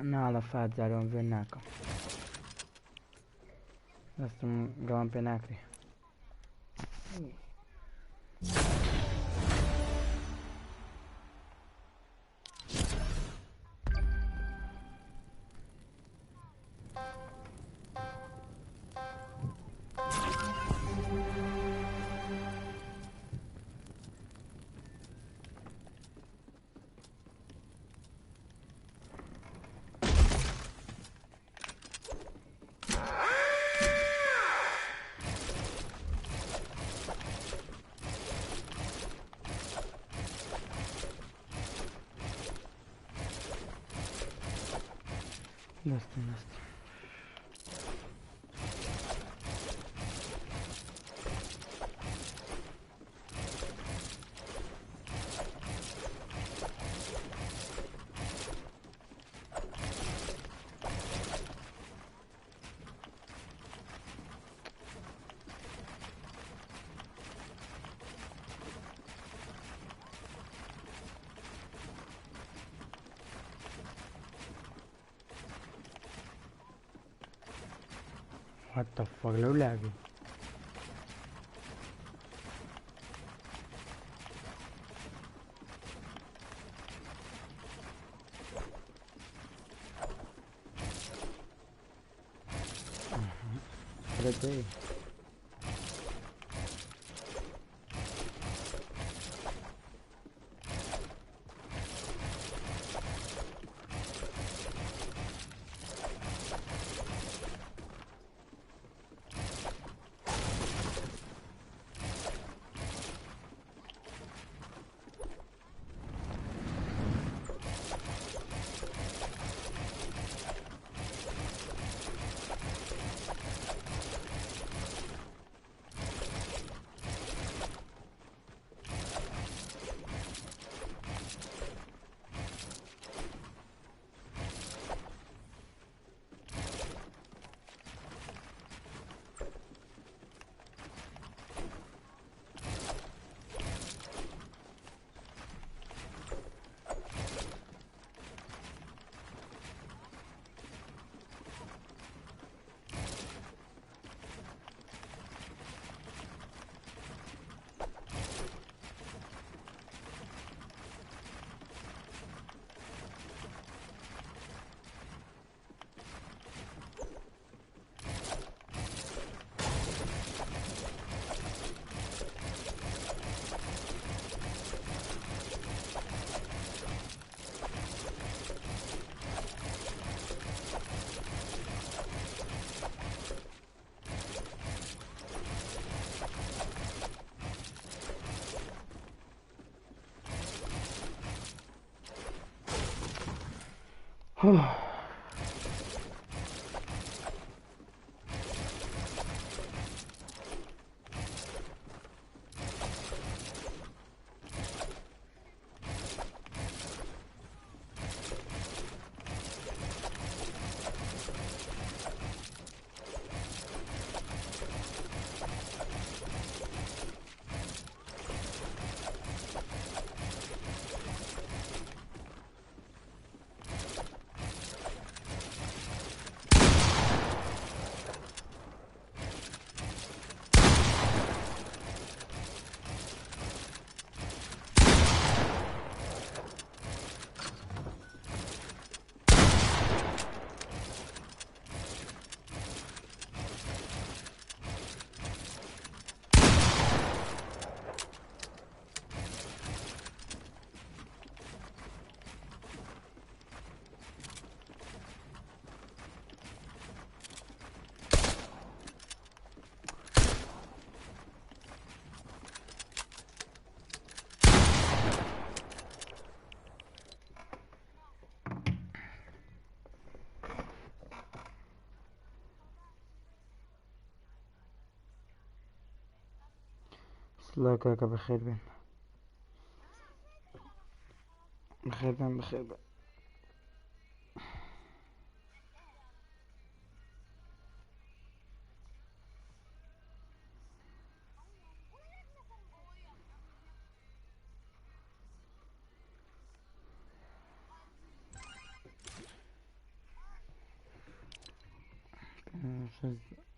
ناڵە فات جارەوەم ڤێن ناکەم دەستم گەوام پێ ناکرێ. دەستم دەستم. What the fuck لەو لابی فرەتەی سڵاو کاکە بەخێر بێن بەخێر بێن بەخێر بێن.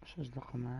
شەش دقەمە.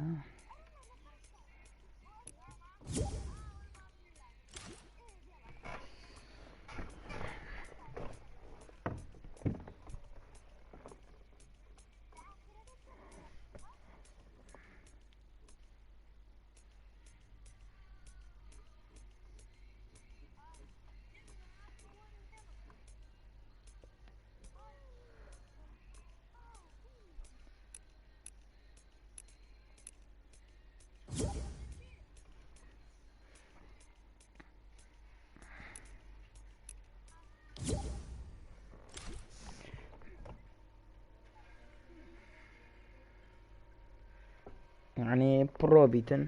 یعنی پڕۆ بیتن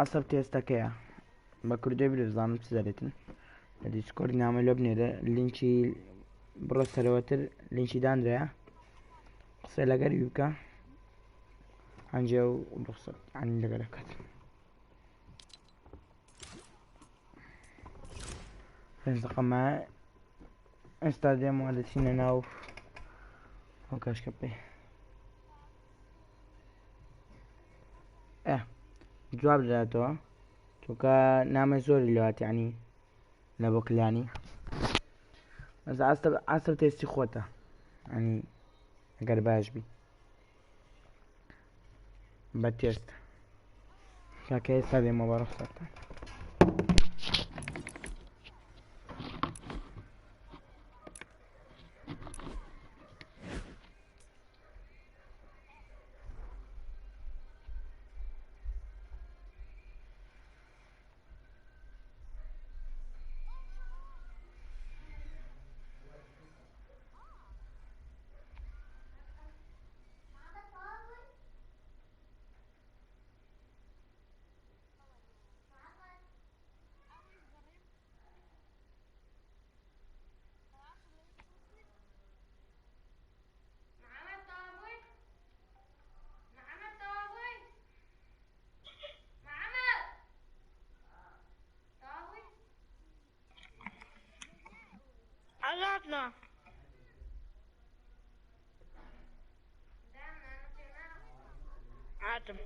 عسەب تێستەکەیە بە کوردی بێ بزانم چ دەێتن لە دیسکۆرد نامە لۆ بنێرە لینکی بڕۆ سەرەوەتر لینکی دانرایە قسە لەگەر وی بکە هەنجێ و ڕوخسەت عنی لەگەر دەکات. پێنج دقە مایە ئێستا دێمەوە دەچینە ناو ئەو کاشکە پێ ئە جواب دەداتەوە چونکە نامەی زۆری لەوات یعنی لە بۆ کلانی بەس ئاستە ئاستە تێستی خۆتە ینی ئەگەر باش بی بە تێست کاکە ئێستا دێمەوە بە ڕوخسەتان. عرفنا. عاتم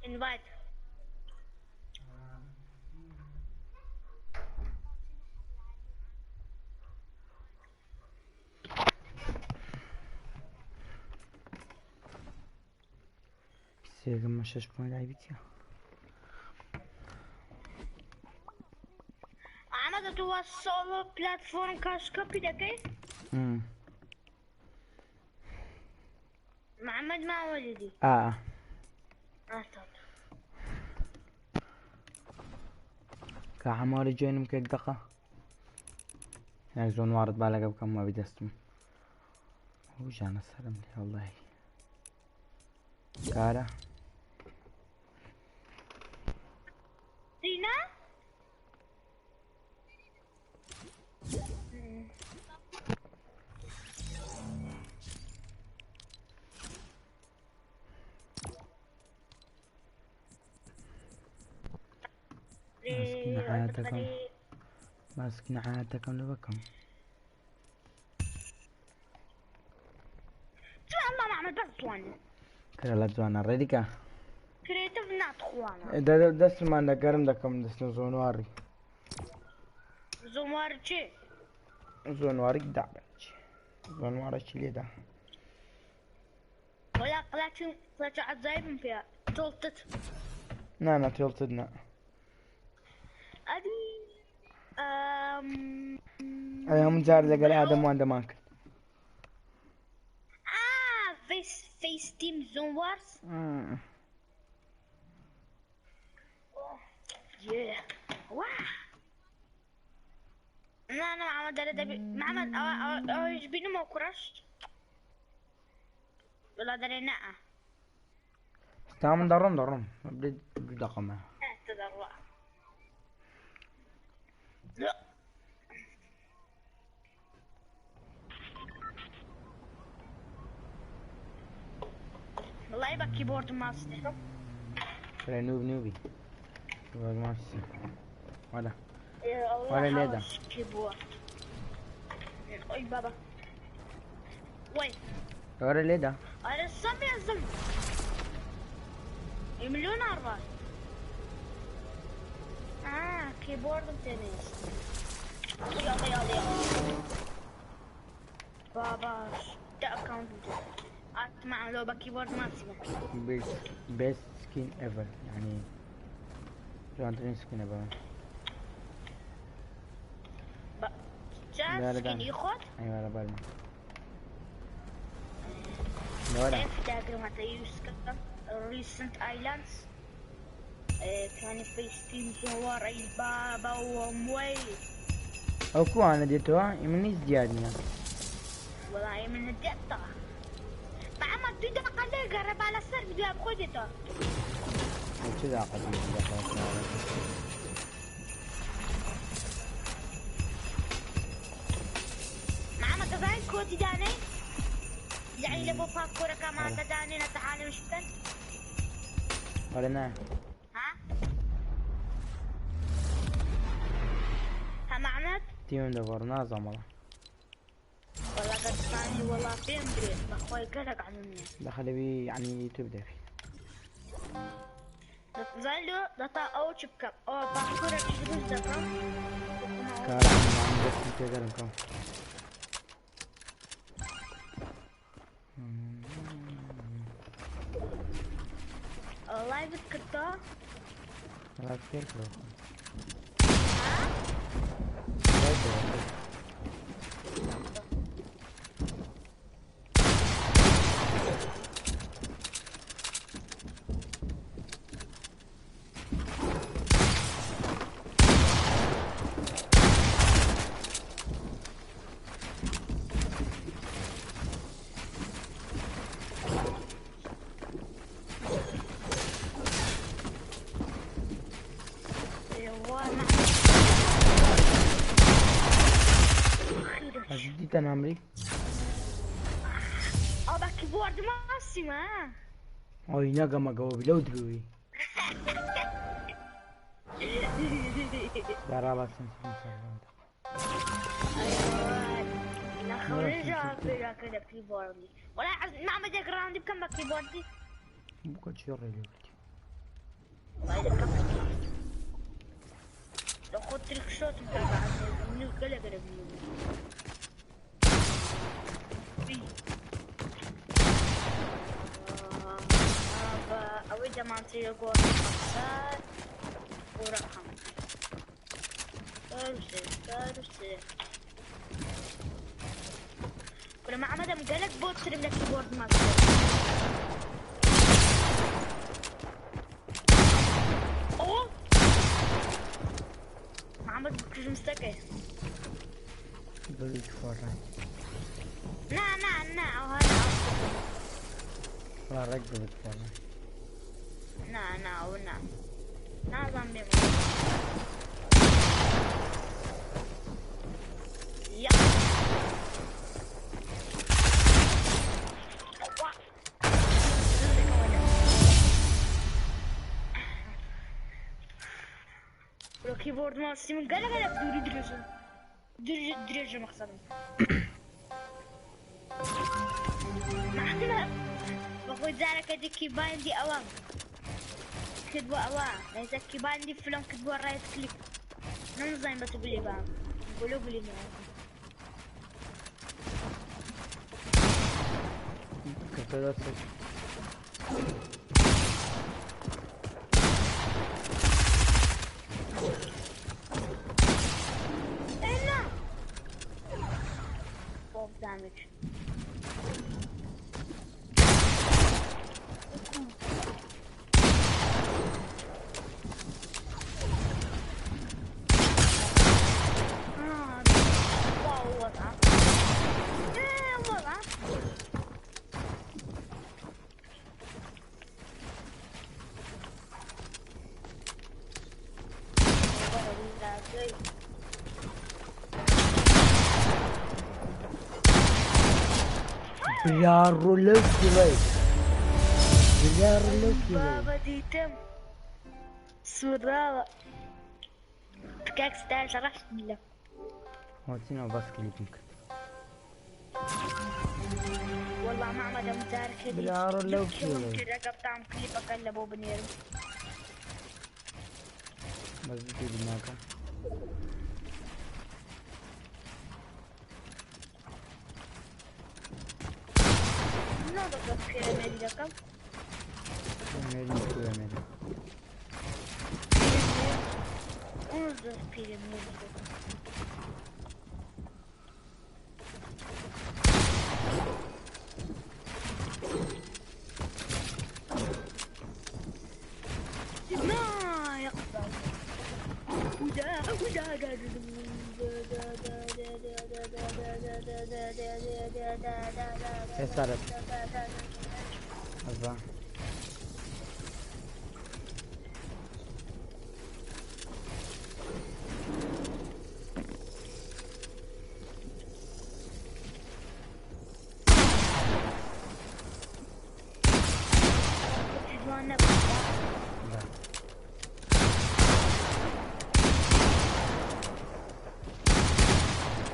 invite. سێگەمە شەش پوێنت عیبی چییە؟ عمد تو سۆڵۆ پلاتفۆرم کاشکەپی دەکەی؟ محمد ما ولدي. ئا آه. کە هەمواری جوێنم کە دقە یان زۆن وارد با لەگە بکەم وابی دەستم ئەو ژانە سەرم لێ وەڵڵاهی کارە. دينا. مسكين حياتكم مسكين حياتكم لو بكم. شو الله ما عمل بس جواني. کرە لە جوانە ڕێدیکە. كريتيف نات خوانا. دەستمان لە گەرم دەکەم دەستە زۆنواری. زمار چی؟ زۆنواری دابچ زۆنوارەکی لێدا. ولا قلعت قلعت عزايب فيها تلتت. نا تلتد نا. أدي أم ئەی هەموو جار لەگەڵ ئادەم وان دەمان کرد. آه فيس تيم زون وارز. Yeah. واه. لا أنا محمد داري محمد أو أو يجبيني ما كرشت. ولا داري نا. ستا من دەڕۆم دەڕۆم دوو دقەمە. تدرع. لا. والله يبقى كيبورد ماوس. کرە نوب نوبی ماسی ولا يا الله ولا ليدا. حوش كيبورد. اي بابا. وي. وەرە لێدا. ئەرە سەمێزم. ملیۆن ئەڕوا. آه كيبوردم تنس. يلا يلا يلا. بابا ده اكونت مع لو بكيبورد ما تسمع. بيست بيست سكين ايفر، يعني جوانترين سكين ايفر. جا سكين يخوت؟ ايوه على بالي. لا اف داقر متى يوسكا ريسنت ايلاندز كان في ستيم زوار اي بابا وموي. ئەو کوانە دێتەوە منیش دیار نییە. والله من الدقة بعمل دو دقة ليه قرب على السر بدو بخدته. چ داقە مع تزاين كوتي داني يعني لبو باكورة كمان تداني نتعالم شتن. ولا نا ها ها معمد تیمم دەگۆڕ نازانم وەڵا. والله قد ثاني والله فين بريت اخوي قلق عني. دخل بي يعني يوتيوب دافي. زين لو دتا او شبكة او باكورة تدرس دكا. کار عم دەستی تێدەرم کەم. والله بتكتا. وڵا فێر کرد. ها جديد انا عمري. ابا كيبورد ماسي ما. ئەوی نەگەمەگەوە بی لەو دروی. دارا لا خرجها في كده كيبوردي ولا ما عم راوندي بكم كيبوردي. بوكا تشيري لي والله لو خدت لك شوت من قلق قلق. ئەوەی دەمانچەیە گۆڕ خەمسار ورقم 4 3 4 3. كل ما عمدم قالك بوت ترم لك كيبورد ماستر. اوه ما عمد بكرش مستكي. بلوك فورتنايت. نا نا نا او هذا. والله رق بلوك فورتنايت. نا نا ونا نا زامبي. يا لو كيبورد ماسي من قال قال دوري درجة درجة درجة مقصدي. معنا بقول ذلك دي كيباندي أوام كدبوا أوام ليس كيباندي فلان كدبوا رايت كليك نمزين بتقولي بام قولوا قولي ما كتبت إيه بوب دامج. برا لەو کیڵەی برا لەو کیڵەی. بابا ديتم سوراوة كاك ستايل شرحت بالله. هۆچینەوە بەس کلیپم کرد. والله ما عمد مزارك بالعار لو كيلو. رقبتام كليبك اللي بو بنيرو بس بناکە نو دقة بيراميد رقم مێری کوێمێری انظر بيراميد رقم ما يقبل ودا ودا دا ئێستا ئەزا بە.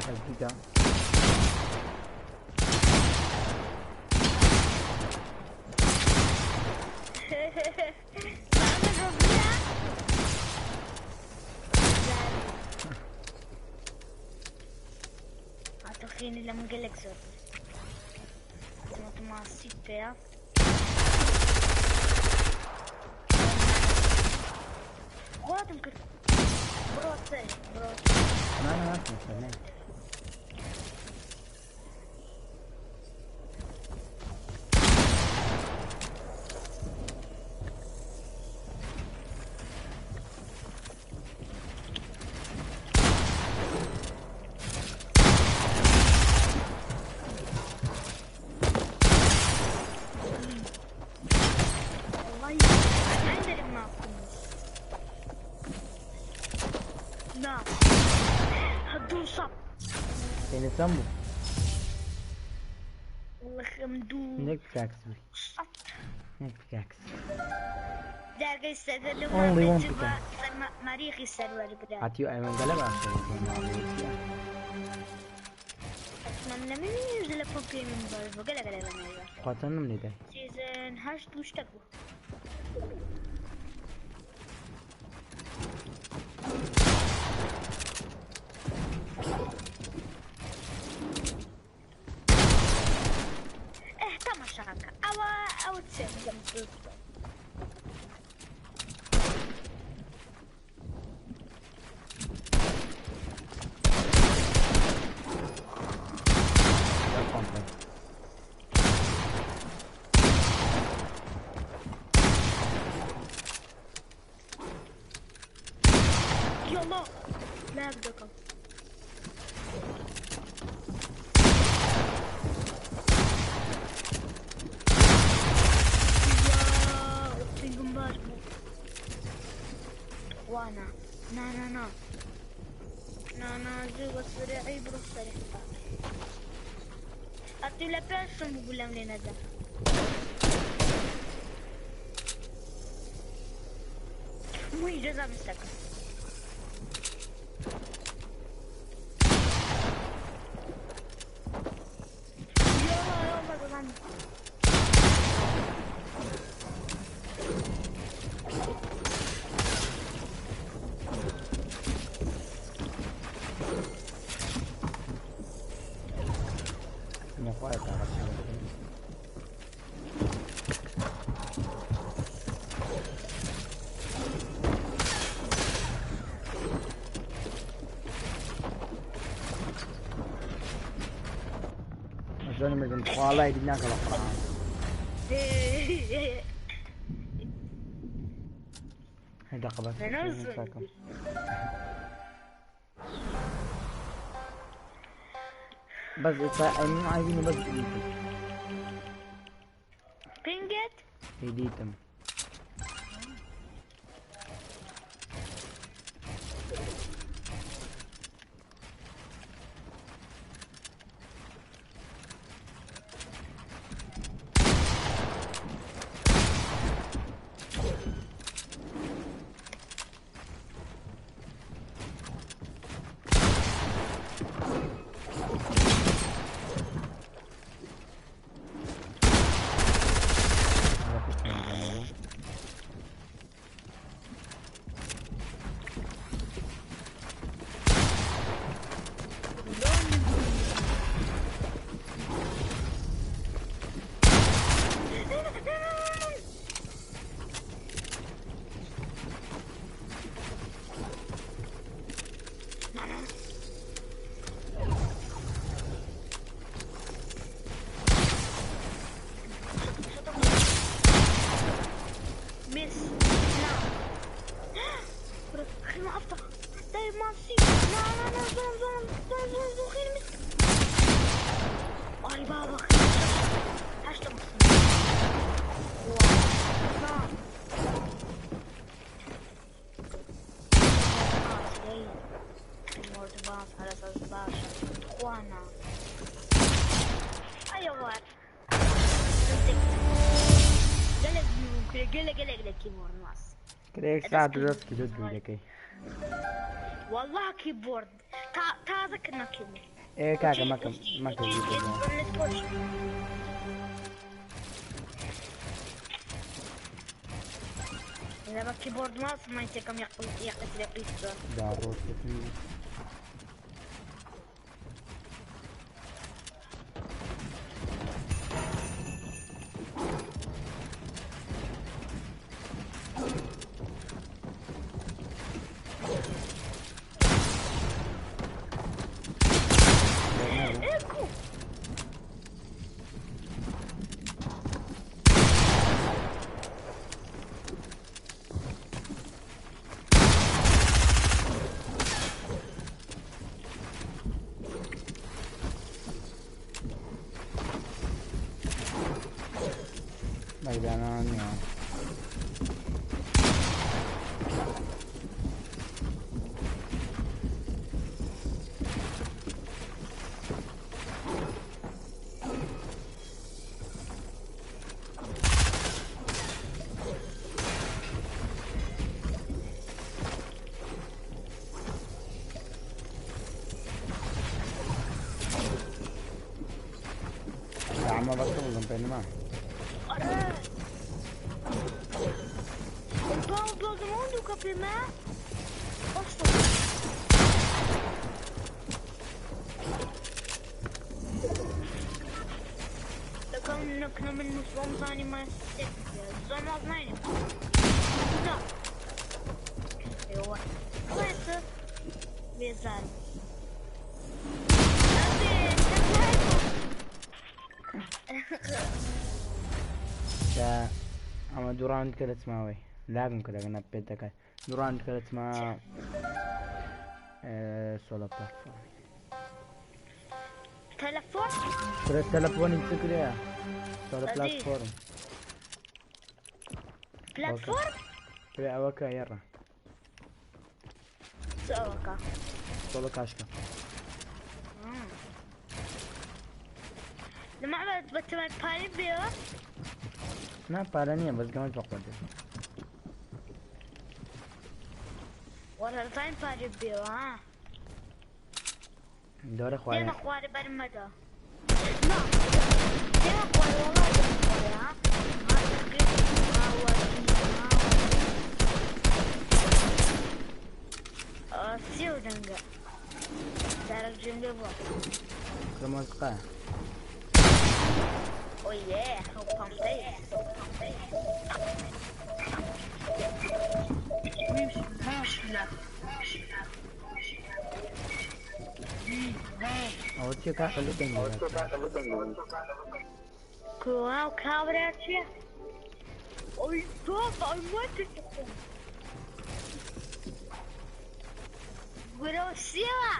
بەس دووتا اعتقيني لما قالك زور سمعت مع السيت غلط يمكن برو سري برو نا نا ناچم نێ والله عندنا معكم لا هدو صب پێنە چەند بوو والله خمدو نەک پیکاکس بووی صب نەک پیکاکس دارقي السيرفر لو Only ما one بتبغى مريخي السيرفر بدا عتیو ئەیمەن گەلە باشە اتمنى من ينزل بوبي من برضو قلا قلا لما خوا چەندم لێ دای سيزن هاشت واشتكوا اه تماشاك او او تسير لە کۆمپەر يلا لا بدكم يا اختي باش وانا نا نا نا نا نا زو سريعي برو سريع أعطي لا بيرسون بقول لهم لنا ده مو جزا مستقل يلا يلا تمام نەخوایە تاقەت زۆر مردم خواڵای دی ناکە بە قورئان هەر دەقە بەس أنا زۆر ساکەم. بەس ئێستا ئەمن عایبین و بەس دیتم بينجت دیتم گەلە گەلێک لە کیبۆرد ماس. کرە یەک ساعت و 10 کیلۆ دووری دەکەی. والله کیبۆرد تازە کردمە کیبۆرد. ئێ کاکە مەکە مەکە لما كيبورد ماوس ما يتكم يقتل يقتل داڕۆ. اكو مەدانان نییە. عمە بەکە بڵم پێنما. اره باو بلدمون قبل ما اصلا لكن نكنا من نصوم ثاني ما زمان اثنين لا ايوه وين بيزال ئەمە دوو ڕاوند کە دەچماوەی لاگم کە لەگەنا پێ دەکات دوو ڕاوند کە دەچمە سۆلە پلاتفۆرم. تلفون. کورە تەلەفۆنی چ کرەیە سۆلە پلاتفۆرم. بلاتفورم. کرێ ئەوەکە یێڕە. سوكا. سۆلە کاشکە. لما عملت بتمن باري بيو. نا پارە نییە بەس گەمەت بەقوە دێت. ولا تايم باري بيو ها. دۆرە خوارێ. دێمە خوارێ بەرمەدە. نا دێمە خوارێ والله دێمە خوارێ ها. ها تقريبا ها وادي ها سيو دەنگە دارك جنبي بووە. کورە مۆسیقایە. Oh yeah, how pumped. ئەوە چیە کاکە لە دەنگ دەدات؟ كواو كابراتي. أي بابا أي ما تتخم. قولوا سيوا.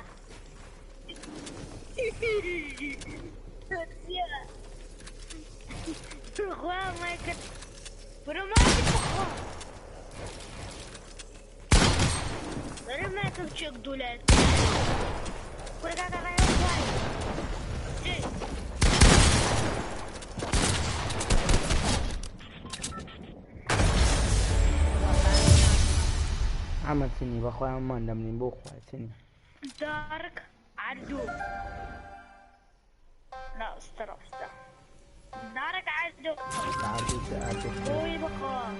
سيوا. خواه ما يكت. قولوا ما تتخم. قولوا ما تمشيك دولات. قولوا كاكا غير خواه. عمل سنی بەخوای هەمومان دەمرین بۆ خوای سنی. دارك عدو. لا استر استر. دارك عدو. عدو عدو. قوي بقى.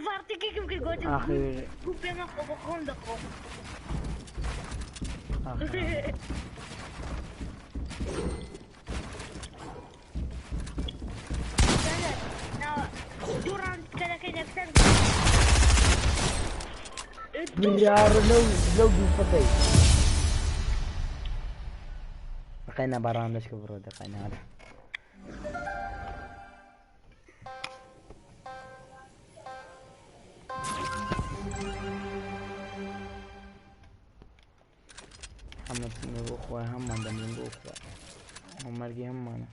بعدك يمكن قلت آخر بما بقوم دقو. آخر بریار لەو لەو دوو سەتەی دقینا بەڕان دەشکە بڕۆ دقینا هەرە. حەمە سینە بۆ خوای هەمومان دەمرین بۆ خوای هەم مەرگی هەمومانە.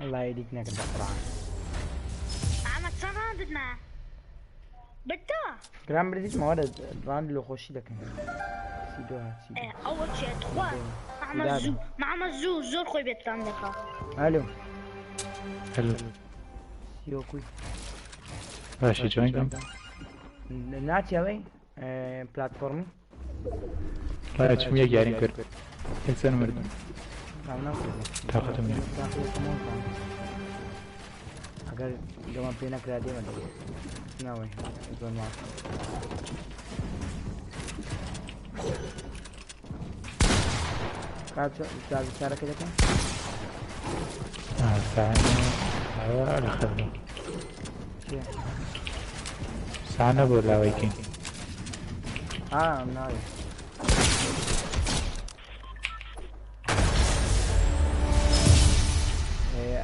والله يديك نكر بقرعة عمل چەند ڕاندت ما بتەوە گران بردیت مەوەرە ڕاند لە خۆشی دەکەن سی دو هات سی دو. ئەوە چیە تخوا معمە زوو معمە زوو زۆر خۆی بێتان دەکا ئەلو هەلو سیۆکوی باشە جوین ناچی ئەوەی پلاتفۆرمی وڵای چم یەک یاریم کرد یەکسەر مردم ناو ناکردم تاقەتم نییە. ئەگەر گەمان پێ نەکرا دێمە دەبێت ناوەی زۆر ماڵ کات چارەکە دەکەن ساعة لە خەر چیە ساعة نەبوو لاوەیکەین ئا ناوێ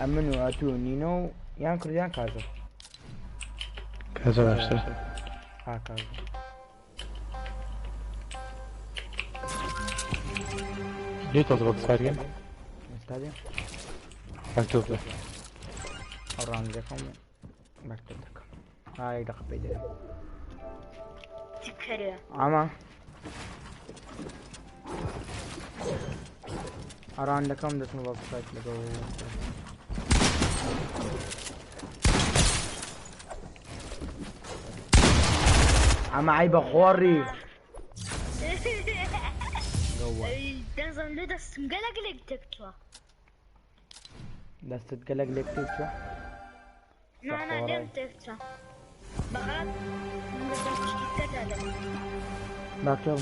ئەمن و ئەتوو نینۆ و یان کوردیان کازە کە زۆر باشتر ها کازە لێ تۆز بۆ ساریان ئێستا دێ مەکتوب بە ئەو ڕاندەکەم مەکتوب دەکەم ها یەک دەقە پێی دەرم تکەرێ ئاما ئەڕاندەکەم دەچم بۆ سایت لەگەڵ ئەمە عیبە خۆڕی گەوە دەزم لێ دەستم گەلەک لێک تێکچووە دەستت گەلەک لێک تێکچووە نانا لێم تێکچووە بەغەڵەت شتی تێدا دەبوو باکتۆب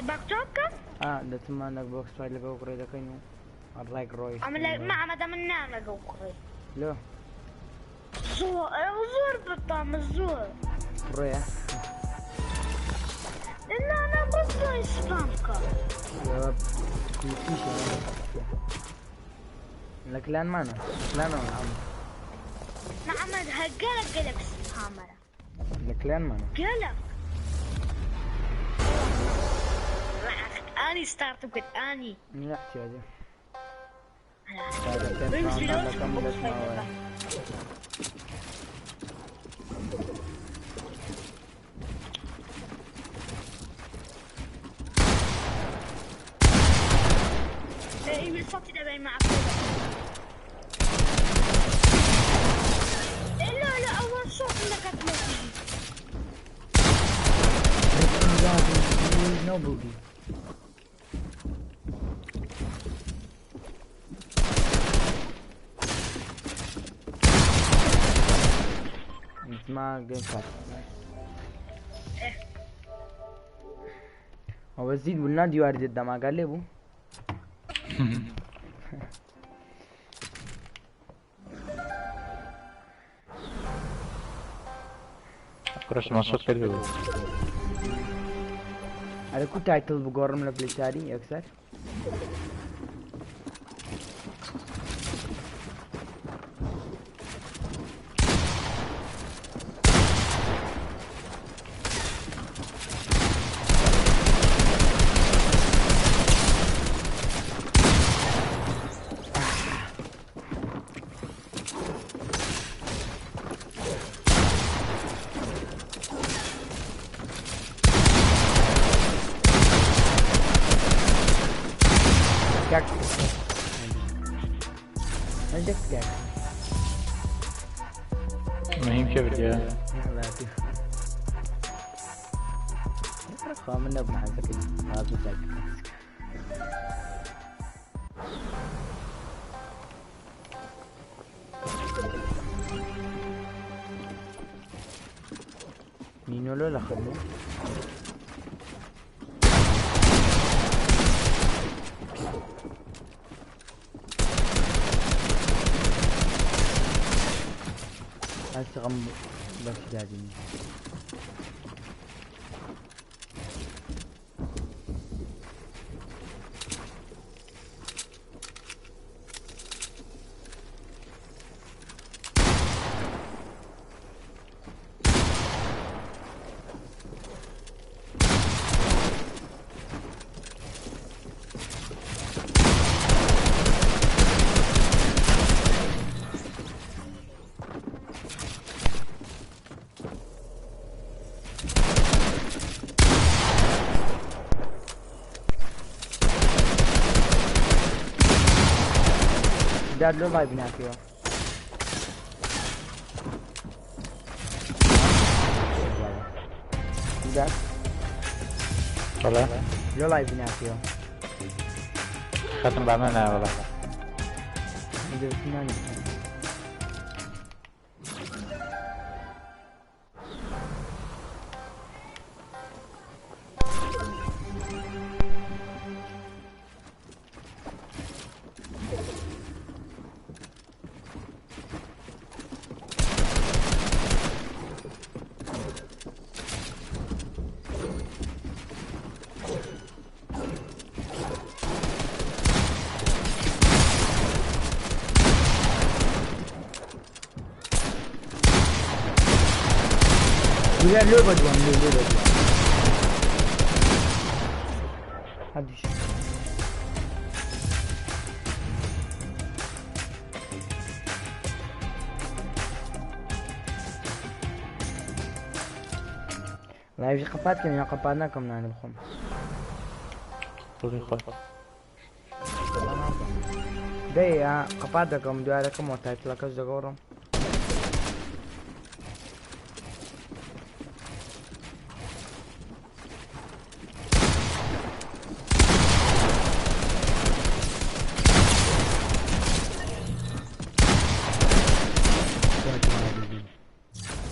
باکتۆ بکە ئا دەچمە لە بۆکس فایت لەگەڵ کوڕێ دەکەین و ڕێک ڕۆی ئەمە لە مەعمەدە من نام لەگەڵ کوڕێ لۆ زۆر ئەو زۆر بەتامە زۆر کوڕێیە نا نا بەس زۆر سپام بکە کوشیشە لە کلانمانە کلانەوە ئەم محمد هەر گەلەک گەلەک سپامەرە لە کلانمانە گەلەک ئانی ستارتم کرد ئانی لا احتیاجە صوتي دابا مع لا لا اول صوت انك تموتي No booty. اسمها جيم فات هو زيد والنادي وارد الدماغ قال لي بو کوڕەش ماشەت کرد بوو على كو تايتل بقورم لبليتاري اكثر كاك عندك كاك مهم کێ بردیە خامنە بمحەزەکەی هذا نينو لو لخدمو هسه غم بس داديني داد لۆ ڵای بناکەوە. داد بەڵێ لۆ ڵای بناکەوە. خەتم بامە ناوەڵە. دەستمانی. لا لو بدوام لو لو بدوام هادي لا يجي قفات كم يا قفاتنا كم نان بخم دڵی خۆت. دەی قەپات دەکەم دوارەکەم و تایتڵەکەش دەگۆڕم.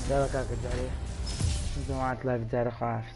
دابا کاکە جارێ جەماعەت لایڤ جارە خواحافیز.